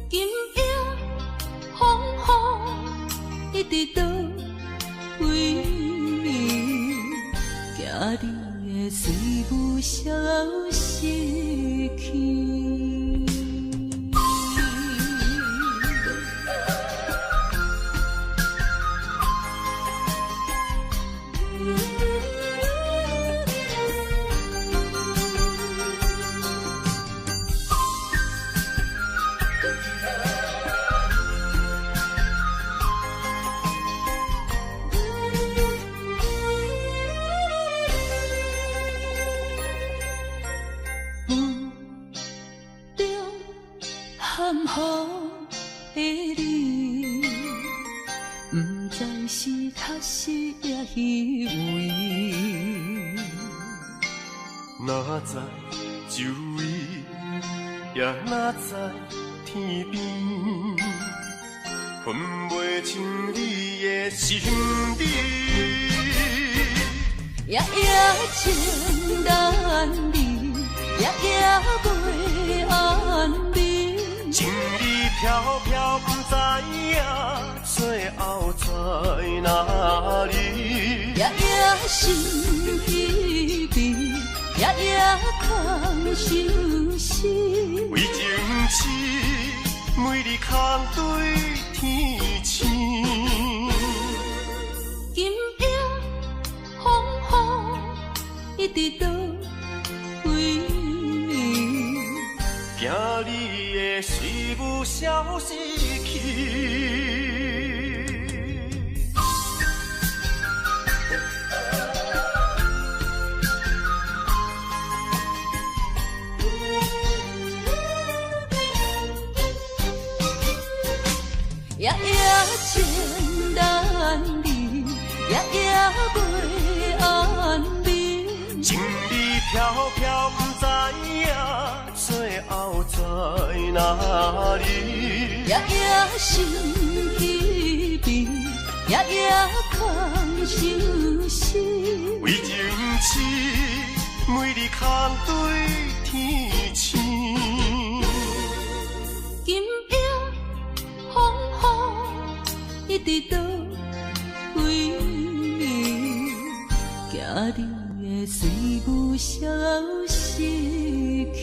今夜風雨一直倒位，驚你的水霧消失去。雨的你，不知是確實抑虛偽。哪知周圍，也哪知天邊，分袂清你的心理。夜夜情難離，夜夜袂安眠。情理飄飄，不知影最後在哪裡。夜夜心悲悲，夜夜空相思。為情痴，每日空對天星。今夜風雨一直倒位，驚你的思霧消失去。夜夜情難離，夜夜袂安眠。情理飄飄，不知影最後在哪裡。夜夜心悲悲，夜夜空相思。為情痴，每日空對天星。今夜風雨一直倒位，驚你的水霧消失去。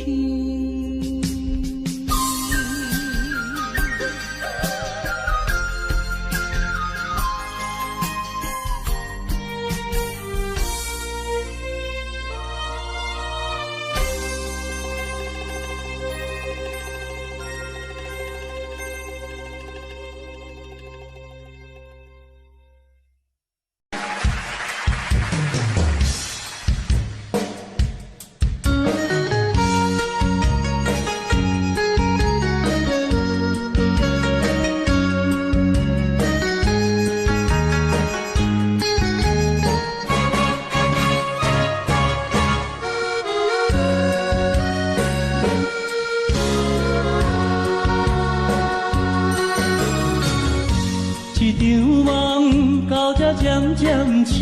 一場夢到這漸漸醒，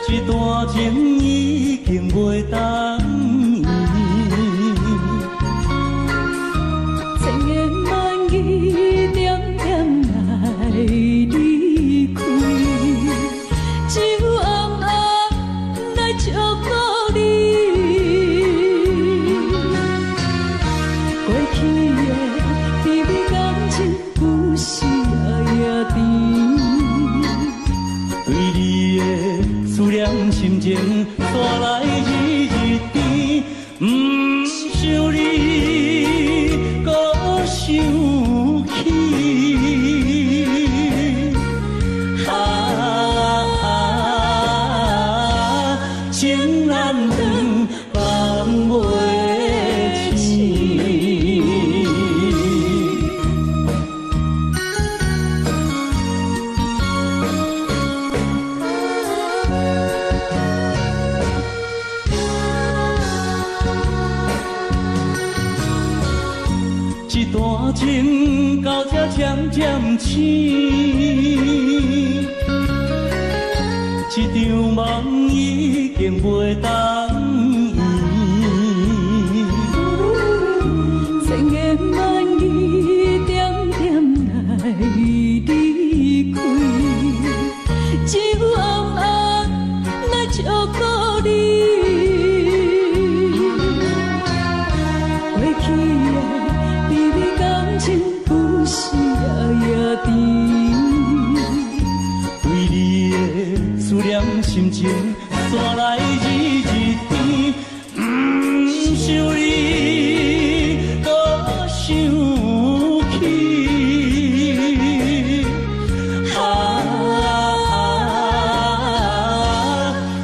一段情已經袂當圓。千言萬語點點來離開，只有暗暗來祝福你。過去的甜蜜感情，有時也甜。對你的思念心情，煞來日日甜。毋想你，閣想起。啊，情難斷，放袂清。情到這漸漸醒，這場夢已經袂當圓。千言萬語點點來離開，只有暗暗來照顧你。過去的甜蜜感情有時也也甜。對你的思念心情，煞來日日甜，毋想你，閣想起。啊，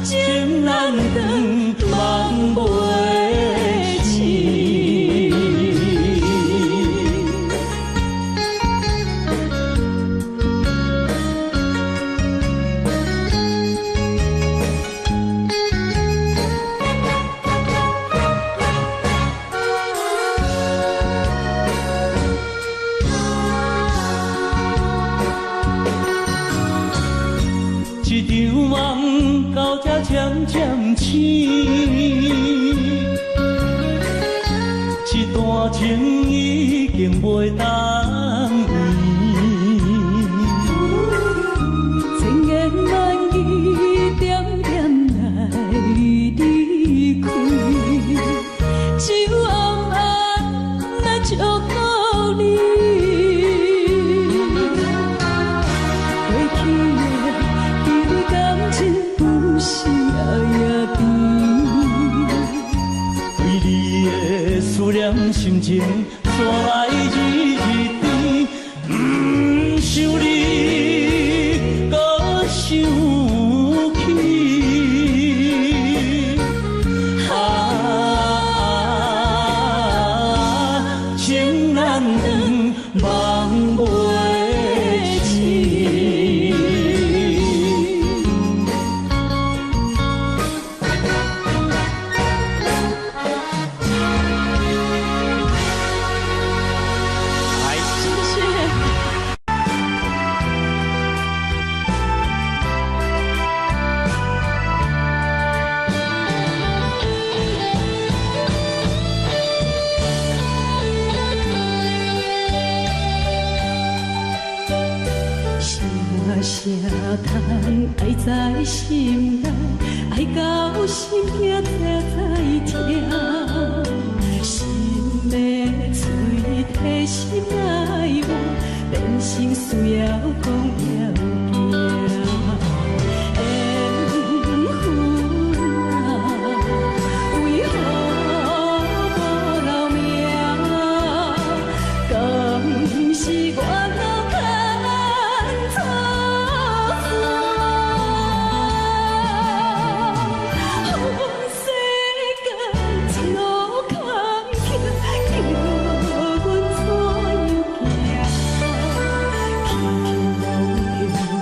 情難斷，夢袂醒。這場夢到這漸漸醒，這段情已經袂當圓。千言萬語點點來離開，只有暗暗來照顧你。過去的甜蜜感情有時也也甜。對你的思念心情，煞來日日甜，毋想你，閣想起。啊，情難斷，夢袂醒。謝謝。聲聲嘆愛在心內，愛到心痛才知疼。心的喙提心愛我，變成需要講要行。緣分啊，為何無留名？敢是我老看錯線？世間一路坎坷，叫阮怎樣行？起起落落，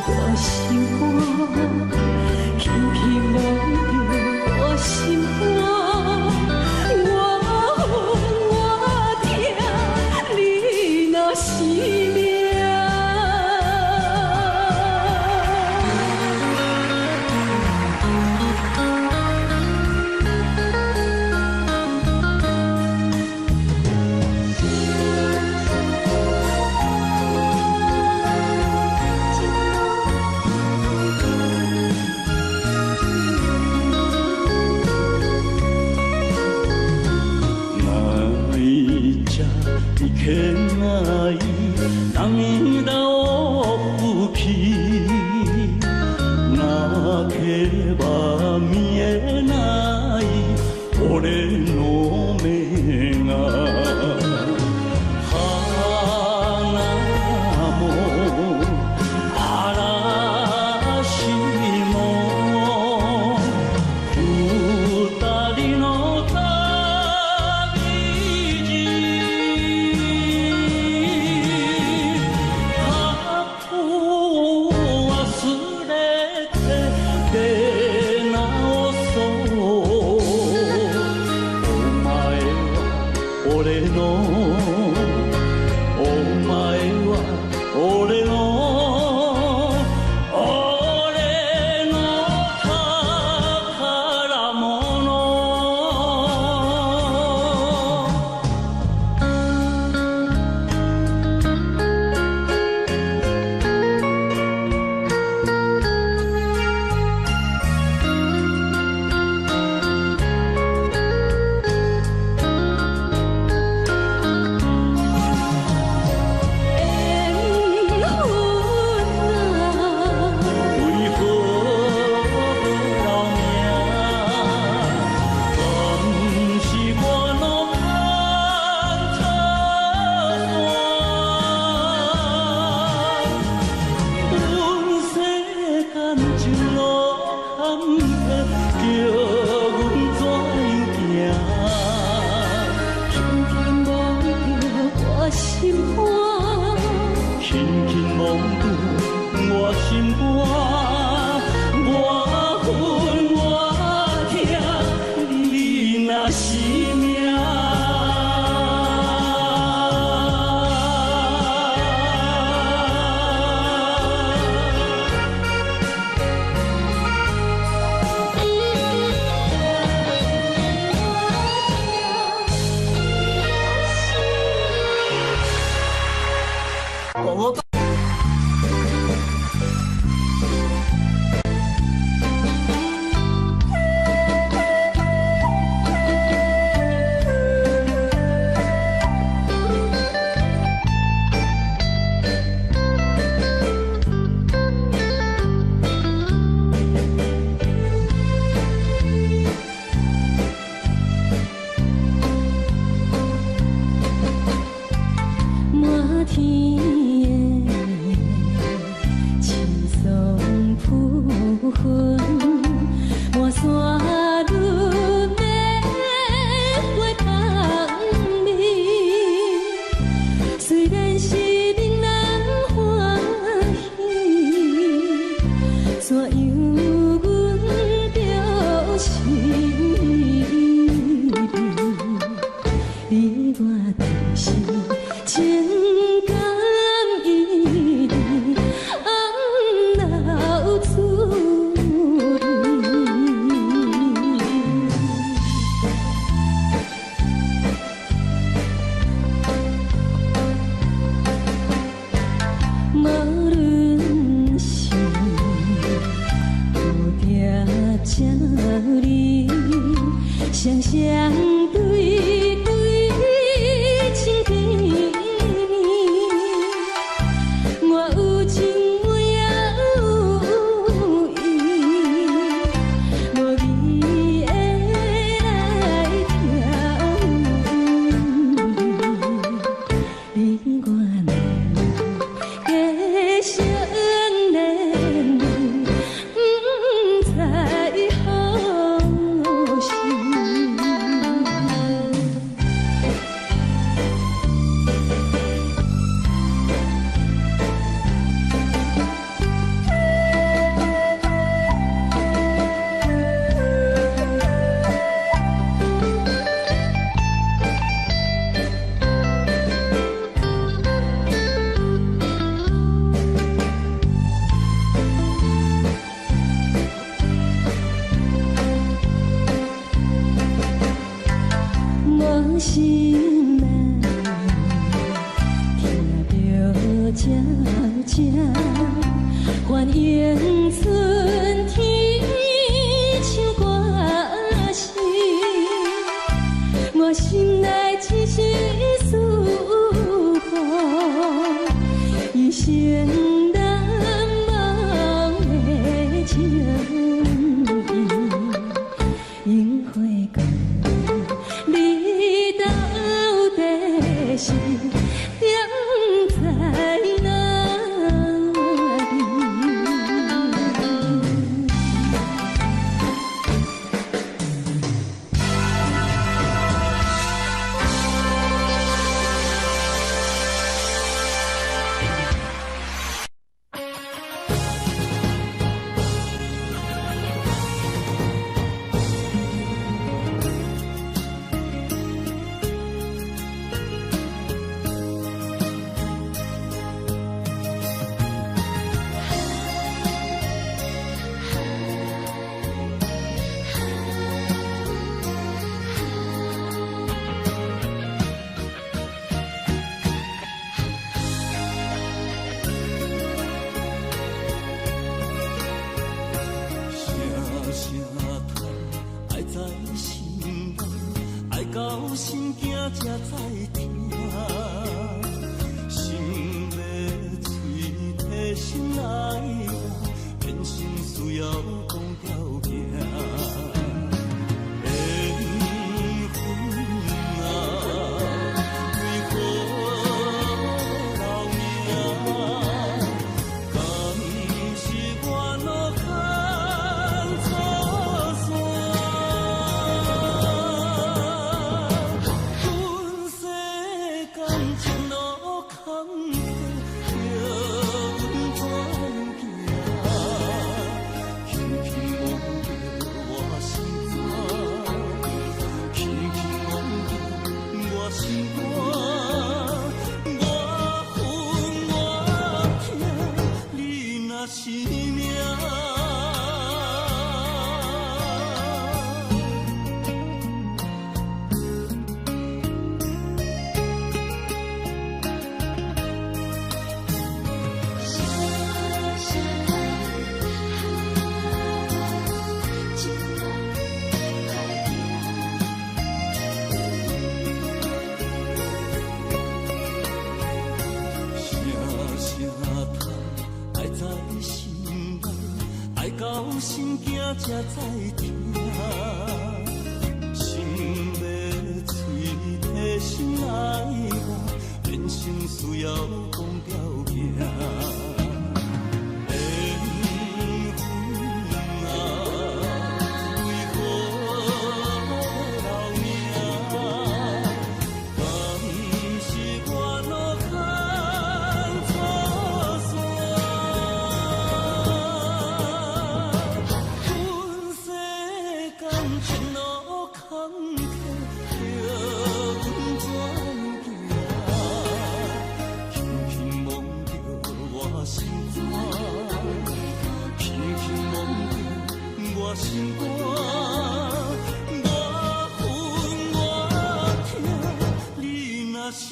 叫阮怎样行？轻轻摸著我心肝，轻轻摸著我心肝，我恨我疼，你若是命。滿天的青松浮雲，滿山女的花香味。雖然是令人歡喜，怎樣阮著是你，你我就是情感依恋，暗流出泪。無論是蝴蝶鸟儿，双双對對親甜蜜。我有情我也有意，無味的來調你我兩個相連，不知何時。我心內聽著聲聲，歡迎春天唱歌聲，我心內一絲思慕，一生難忘的情意，樱花江。你到底是踮在哪里？聲聲叹，愛在心內，愛到心驚才知疼。心欲喙提心來活，人生需要講條件。緣分啊，為何留名？敢是我路坎坷。心驚才再疼。心欲喙提心愛我，人生需要講條件。緣分啊，為何要留名？敢是我路牽錯線？阮世間情路坎坷，著阮怎行？輕輕摸著我心肝，輕輕摸著我心肝，我恨我疼，你若是